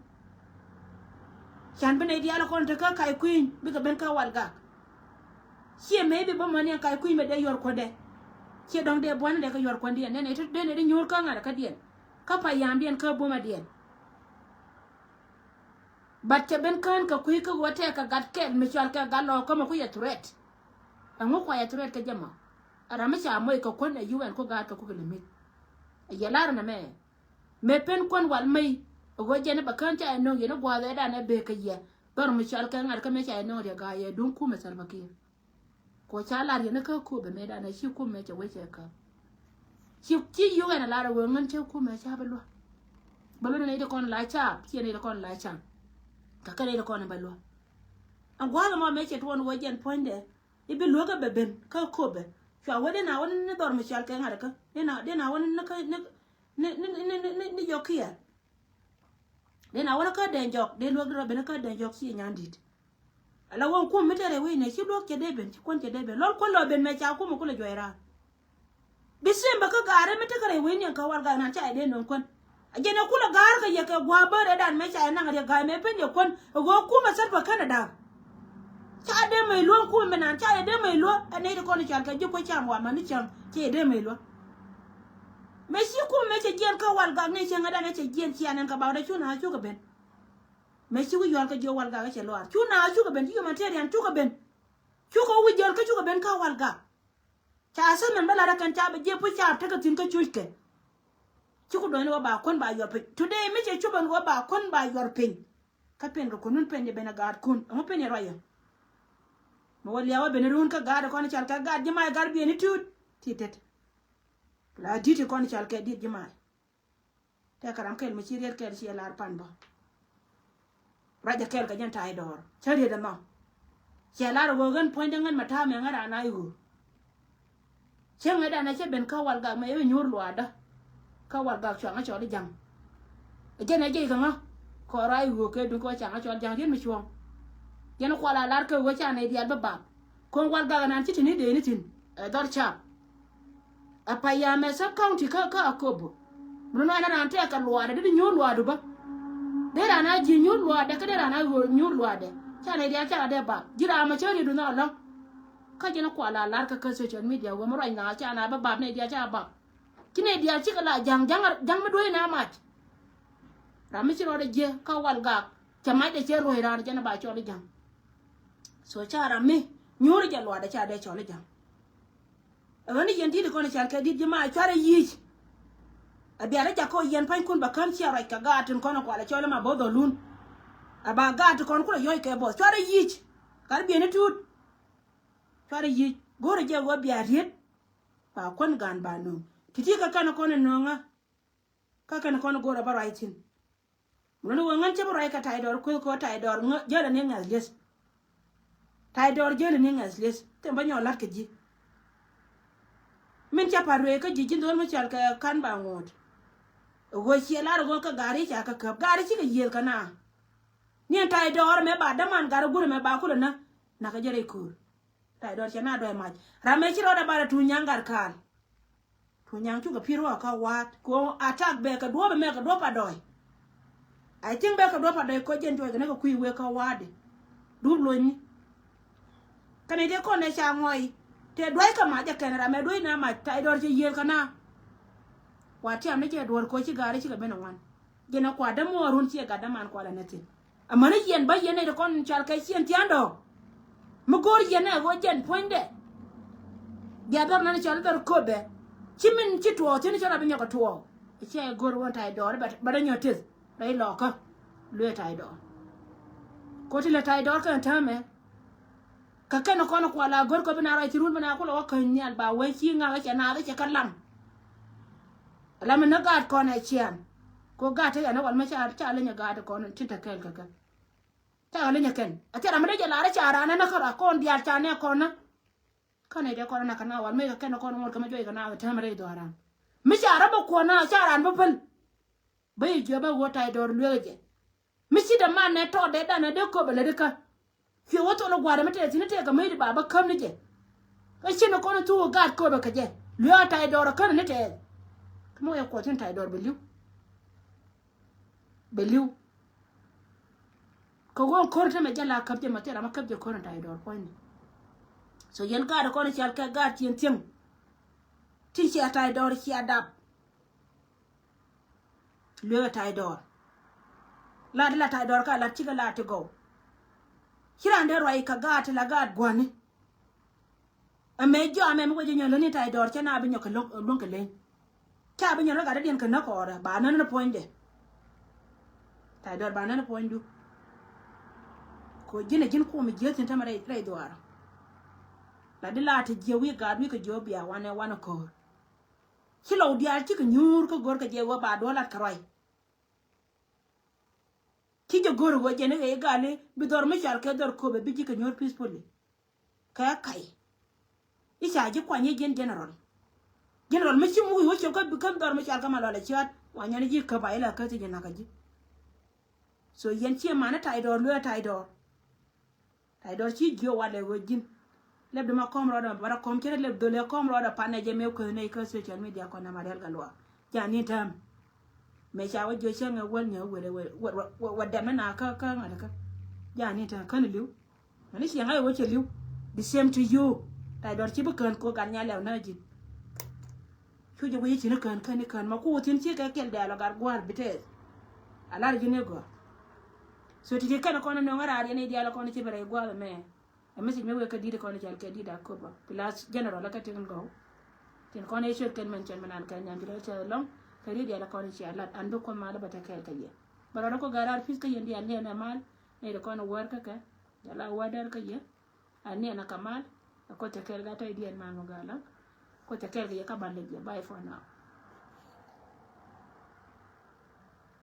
Can bi nɛy diaal kɔn te kä kac kui̱ny bikɛ ben kä wal gak. Ciɛ mëë bi bä mäni ɛn kac kui̱ny mɛ dee yuɔr kuändɛ. Ciɛ dɔŋ dee buan dee kä yuɔr kuändiɛn nɛn ɛ te dee nɛ di nyuur kä ŋa̱t kä diɛn. Kä payamdiɛn kä bumadiɛn. But cɛ ben kään kɛ kui̱ kä ɣöö tɛɛkɛ gat kɛl mi cɔal kɛ gat lɔɔk kä mɛ ku yɛ threat. Ɛŋu kua yɛ threat kɛ jɛ mɔ? Ɛ ram mi ca moc kɛ kuän ɛ U N ku gaat kɛ ku kɛ lɛ mi̱th. Ɛ yɛ lar nɛ mɛ. Mɛ pen kuän wal mey. Ɛ ɣöö jɛn ɛ bɛ kään ca ɛ no̱o̱ŋ yɛn ɛ gua̱a̱th ɛ dan ɛ bee kɛ yɛ. Dhɔr mi cɔal kɛ ŋa̱t kä mɛ ca ɛ no̱o̱ŋ riɛ ga̱a̱c ɛ duŋ kumɛ Salva Kiir. Kɔ ca lar yɛn kä Akobo mɛ dan a ci kumɛ cɛ wec cɛ käp. Ci ci yuk ɛn a lar a wee ŋän cɛ kumɛ ca bä luä. Bä luä ni nɛy ti kɔn la caap ci nɛy ti kɔn la caap. Kä kɛ nɛy ti kɔn bä luä. A gua̱a̱th mɔ mɛ cɛ tuɔn wee jɛn puɔ̱nydɛ i̱ bi luäk ɛ bɛ ben kä Akobo. Cua wee dee na wä ni dhɔr mi cɔal kɛ ŋa̱t kä dee na wä ni kä ni ni ni ni ni jɔk kiɛ. Dee na wä ni kä dee jɔk dee luäk di rɔ ben kä dee jɔk ci nyan di̱t. Ala wä kum mi te rɛy wec nɛ ci luäk cɛ dee ben ci kuän cɛ dee ben lɔl kuän lɔ ben mɛ ca kum mi kulɛ juɔc raar. Bi sim bä kä gaari mi tekɛ rɛy wec niɛn kä wal gaari nan ca yɛ dee nöŋ kuän. A jɛn ɛ kulɛ gaari kɛ yɛ kɛ gua̱a̱ bä rɛy dan mɛ ca yɛ naŋ riɛk ga̱a̱c mɛ pen yɛ kuän ɛ ɣöö kum ɛ Salva känɛ da̱a̱k. Ca dee mɛ luɔ kum mɛ nan ca dee mɛ luɔ. Ɛ nɛy ti kɔn cɔal kɛ ji̱ kuec cam wa mani cäŋ ci dee mɛ luɔ. Mɛ ci kum mɛ cɛ jiɛn kä Walgak ni cäŋ ɛ dan ɛ cɛ jiɛn cia nɛn kɛ bak dee cu na cukɛ ben. Mɛ ci wi̱c yual kä jiö Walgak ɛ cɛ luaar cu na cukɛ ben ci humanitarian cukɛ ben. Cukɛ wi̱c jäl kä cukɛ ben kä Walgak. Ca sä mɛn bä lat ɛ kɛn ca bɛ jiɛ puc ca tekɛ thi̱n kä cuckɛ. Ci ku duɔ̱ny ni wä ba kuän ba yuɔr piny. Today mi cɛ cupɛ ni wä ba kuän ba yuɔr piny. Kä pen kɛ kunun pen yɛ ben a gaat kun ɛŋu pen yɛ ruac yɛ. Mi wä liaw a ben run kä gaat kɔn cal kɛ gaat ji̱ mac gaat bieni tut. Ti tet. La dit kɔn cal kɛ dit ji̱ mac. Tɛ kɛ ram kɛl mi ci riet kɛl ci lar pan bä. Ruac a kɛl kɛ jɛn ta̱y dɔɔr cä riet ɛmɔ. Cɛ lar a ɣöö ɣän puɔ̱nydä ŋän ma ta̱a̱ mɛ ŋän raan a i̱ ɣöö. Cäŋ ɛ danɛ cä ben kä Walgak mɛ i̱ nyuur luaadä. Kä Walgak cuaŋä cɔl i̱ ja̱ŋ. Ɛ jɛn ɛ jiɛc kɛ ŋä kɔɔr a i̱ ɣöö kɛ duŋ kɛ wä caŋä cɔl ja̱ŋ riet mi cuɔ̱ɔ̱ŋ. Yɛn kual a lar kɛ ɣöö canɛ i̱ diaal bä bap. Ko̱n Walgak ɛnan ci ti̱n i̱ dee ni thi̱n ɛ dhɔr caap. A pay ya mɛ sub county kä kä Akobo. Mun nɔ ɛn raan tɛk kɛ luaadɛ di di nyuur luaadu bä. Dee raan a ji̱ nyuur luaadɛ kä dee raan a ɣöö nyuur luaadɛ. Ca nɛ diaal ca dee bap ji̱ raan mɛ cä riet du nhɔk lɔ̱ŋ. Kä ji̱n kual a lar kä kä social media wä mɛ ruac na ca na bä bap nɛ diaal ca bap. Ci nɛ diaal cikɛ la ja̱ŋ ja̱ŋ ja̱ŋ mi duee na mac. Ram mi ci rɔɔdɛ jiɛ kä Walgak cɛ mac dee cɛ ruɔ̱c raan jɛn ba cɔl i̱ ja̱ŋ. So ca ram mi nyuur jɛ luaadɛ ca dee cɔl i̱ ja̱ŋ. Ɛ ɣän i̱ yɛn di̱t kɔn i̱ cal kɛ di̱t ji̱ ma cuarɛ yic. Ɛ biarɛ jak kɔ yɛn pa̱nykun bɛ kän ciɛ ruac kɛ gaat tin kɔn ɛ kualɛ cɔl i̱ ma bo̱th ɔ lun. Ɛ ba gaat ti kɔn kulɛ yɔ̱c kɛ bo̱th cuarɛ yic. Gat bieni tuut. Cuarɛ yic go̱rɛ jɛ ɣöö bia riet. Ba kuän gaan ba nööŋ ti̱ti̱ kä kɛn kɔn ɛ nööŋä. Kä kɛn kɔn go̱rɛ bä ruac thi̱n. Mun ni wä ŋän cä bi ruac kɛ ta̱y dɔɔr kueth kɛ wä ta̱y dɔɔr jäl ani ŋa̱th lieth. Ta̱y dɔɔr jäl ani ŋa̱th lieth thim bä nyɔk la̱t kɛ ji̱. Min cä pa̱t ruëë kä ji̱ ji̱n dho̱l mi cɔal kɛ ka̱n ba ŋo̱o̱t. Ɣöö ciɛ lar ɣöö kä gaari ca kä käp gaari cikɛ yiëël kɛ na. Ni ɛn ta̱y dɔɔr mɛ ba däman gaari gurɛ mɛ ba kulɛ na. Nakä jɛ rɛy köör. Ta̱y dɔɔr cɛ na dɔɔy mac ram mɛ ci rɔɔdɛ ba rɛ tuuny nyaŋ gat kaal. Tuny nyaŋ cukɛ pi̱r wä kä wa̱a̱t ko atak bɛ kɛ duɔ̱ɔ̱p ɛmɛ kɛ duɔ̱ɔ̱p a dɔɔy. I think bɛ kɛ duɔ̱ɔ̱p a dɔɔy ko jɛn tuɔɔc kɛ ni kɛ kui̱ wee kä wa̱a̱t di. Duɔ̱ɔ̱p lony ni. Kɛn i̱ dee kɔn ɛ ca ŋɔy tɛ duɔ̱ɔ̱c kɛ mac ɛ kɛn ram ɛ duɔ̱ɔ̱c na mac ta̱y dɔɔr cɛ yiëël kɛ na. Wa tiam ni cɛ duɔ̱ɔ̱r ko ci gaari cikɛ ben ɛ ŋuan. Jɛn ɛ kuat dämuɔɔr run ciɛ gat däman kualɛ ni thi̱n. Amäni yɛn bä yɛn nɛy ti kɔn cɔal kɛ ciɛn thia̱a̱ndɔ. Mi go̱o̱r yɛn ɛ ɣöö jɛn puɔ̱nydɛ. Bia dhɔr nani cɔal dhɔr köpɛ. Ci min ci tuɔɔk thi̱n cɔal a bi nyɔk kɛ tuɔɔk. Ɛ ciɛ go̱o̱r ɣöö ta̱y dɔɔr bɛ dɔ nyɔk teth rɛy lɔɔkä. Luee ta̱y dɔɔr. Ko̱ ti lɛ ta̱y dɔɔr kɛn täämɛ. Kä kɛn kɔn kual a go̱r kɔ bi na ruac thi run bi na kulɛ wä käny nhial ba wee ci ŋakä cɛ naath cɛ kä lam. Lam ni gaat kɔn ɛ cian. Ko gaat ti yɛn wal mi ca ca leny gaat kɔn tin te kɛɛl kɛ kɛ. Ca leny kɛn a thil ram mi dee jɛ lar ca ran na kä ra kɔn diaal ca nɛ kɔn na. Kä nɛ dee kɔn na kɛ na wal mi kɛ kɛn kɔn ŋuɔt kɛ mi juɔc kɛ na kɛ tɛm rɛy dhɔaran. Mi ca rɔ bi kuɔn na ca ran bi päl. Bä yi jiɔp bä wä ta̱y dɔɔr lueek jɛ. Mi ci däman nɛ tɔɔt dee danɛ dee köp ɛ lät ikä. Cuɛ wä thol ɛ gua̱a̱r ɛmɛ tɛth thi̱n i̱ tëëkɛ mäc di ba bä käm ni jɛ. Kä cin ɛ kɔn in thuk ɛ gaat köp ɛ kɛ jɛ lueek ɛ ta̱y dɔɔr ɛ kän ɛ ni tɛth. Kä mi wä yɛ kuɔth in ta̱y dɔɔr bɛ li̱w. Bɛ li̱w. Kɛ ɣöö ko̱r tämɛ jɛ la käp jɛ ma thil ram a käp jɛ ko̱r in ta̱y dɔɔr puɔ̱nyni. So yɛn gaat ɛ kɔn in cal kɛ gaat ciën thiäŋ. Tin cia ta̱y dɔɔr cia dap. Lueek ɛ ta̱y dɔɔr. Lat la ta̱y dɔɔr ka lat cikɛ lat ti gɔw. Ci raan dee ruac kɛ gaat ti la gaat gua̱ni. Ɛmɛ jɔam ɛmɛ wec jɛ nyɔl ni ta̱y dɔɔr cɛ na bi nyɔk kɛ luäŋ kɛ leny. Ca bi nyɔk rɔ gat dee diɛn kɛ näk kɔɔrɛ ba nän ni puɔ̱nydɛ. Ta̱y dɔɔr ba nän ni puɔ̱nydu. Ko ji̱n ɛ ji̱n kuɔm jiäth thi̱n tämɛ rɛy dhuaar. La di la ti jiɛ wi̱i̱ gaat wi̱i̱ kɛ jiɔ bia wanɛ wanɛ ko̱o̱r. Ci lɔw diaal cikɛ nyuur kä go̱r kɛ jɛ wä ba duɔlat kɛ ruac. Ci jɛ go̱r wä jɛ ni ɣɛy gali bi dhɔr mi cal kɛ dhɔr köpɛ bi ji̱ kɛ nyuur peacefully. Kɛ kac i̱ ca ji̱ kuany i̱ ji̱n general. General mi ci muk i̱ wä ciöp kä bi käm dhɔr mi cal kä ma lɔl ɛ ciaat wa nyɔn i̱ ji̱ käp a ilɛ kä ti ji̱ nakä ji̱. So yɛn ciɛ man i̱ ta̱y dɔɔr luee ta̱y dɔɔr. Ta̱y dɔɔr ci jiö walɛ ɣöö ji̱n. Lɛp di ma kɔm rɔɔdɛ ma bä rɔ kɔm ci rɛ lɛp dhol ɛ kɔm rɔɔdɛ panɛ jɛ mëë kueth nɛy kä social media kɔn nɛ ma rial kɛ luaak. Jani tääm. Mëë ca wä jiö cäŋ ɛ wäl nyɛ wäl ɛ wäl wä dɛmɛ na kä kä ŋa̱t kä. Jani tääm kän li̱w. Mani ciɛŋ a iwä cɛ li̱w. The same to you. Tay dɔr ci bi kään ko gat nya lɛw na ji̱n. Cu jɛ wi̱i̱ ci ni kään kään ni kään ma ku thi̱n ci kɛ kɛl dɛɛl ɔ gat gua̱a̱r bi tɛth. A lar ji̱n i̱ gɔaa. So ti ti kɛn kɔn nöŋ a raar yɛn i̱ diaal kɔn ci bi rɛy gua̱a̱r mɛ. Ɛ message mi wek kä di̱t kɔn i̱ cal kɛ di̱t a köpä. Plus general kä tin gɔw. Tin kɔn i̱ ciöt kɛn mɛn cɛn mi nan kɛ nyan ti lɔ cɛ lɔŋ. Kɛ di̱t diaal kɔn i̱ cia lat an bi kuɔm mal bä te kɛɛl kä yɛ. Bä rɔɔdä kɔ gat raar pi̱th kä yɛn diaal ni ɛn ɛ mal. Ni ti kɔn i̱ wäär kä kɛ. Jala wäär däär kä yɛ. An ni ɛn ɛ kɛ mal. Ɛ kɔ te kɛɛl gat tɔy diɛn man mɔ gat lɔŋ. Kɔ te kɛɛl kɛ yɛ kä ban lɛ jɛ. Bye for now.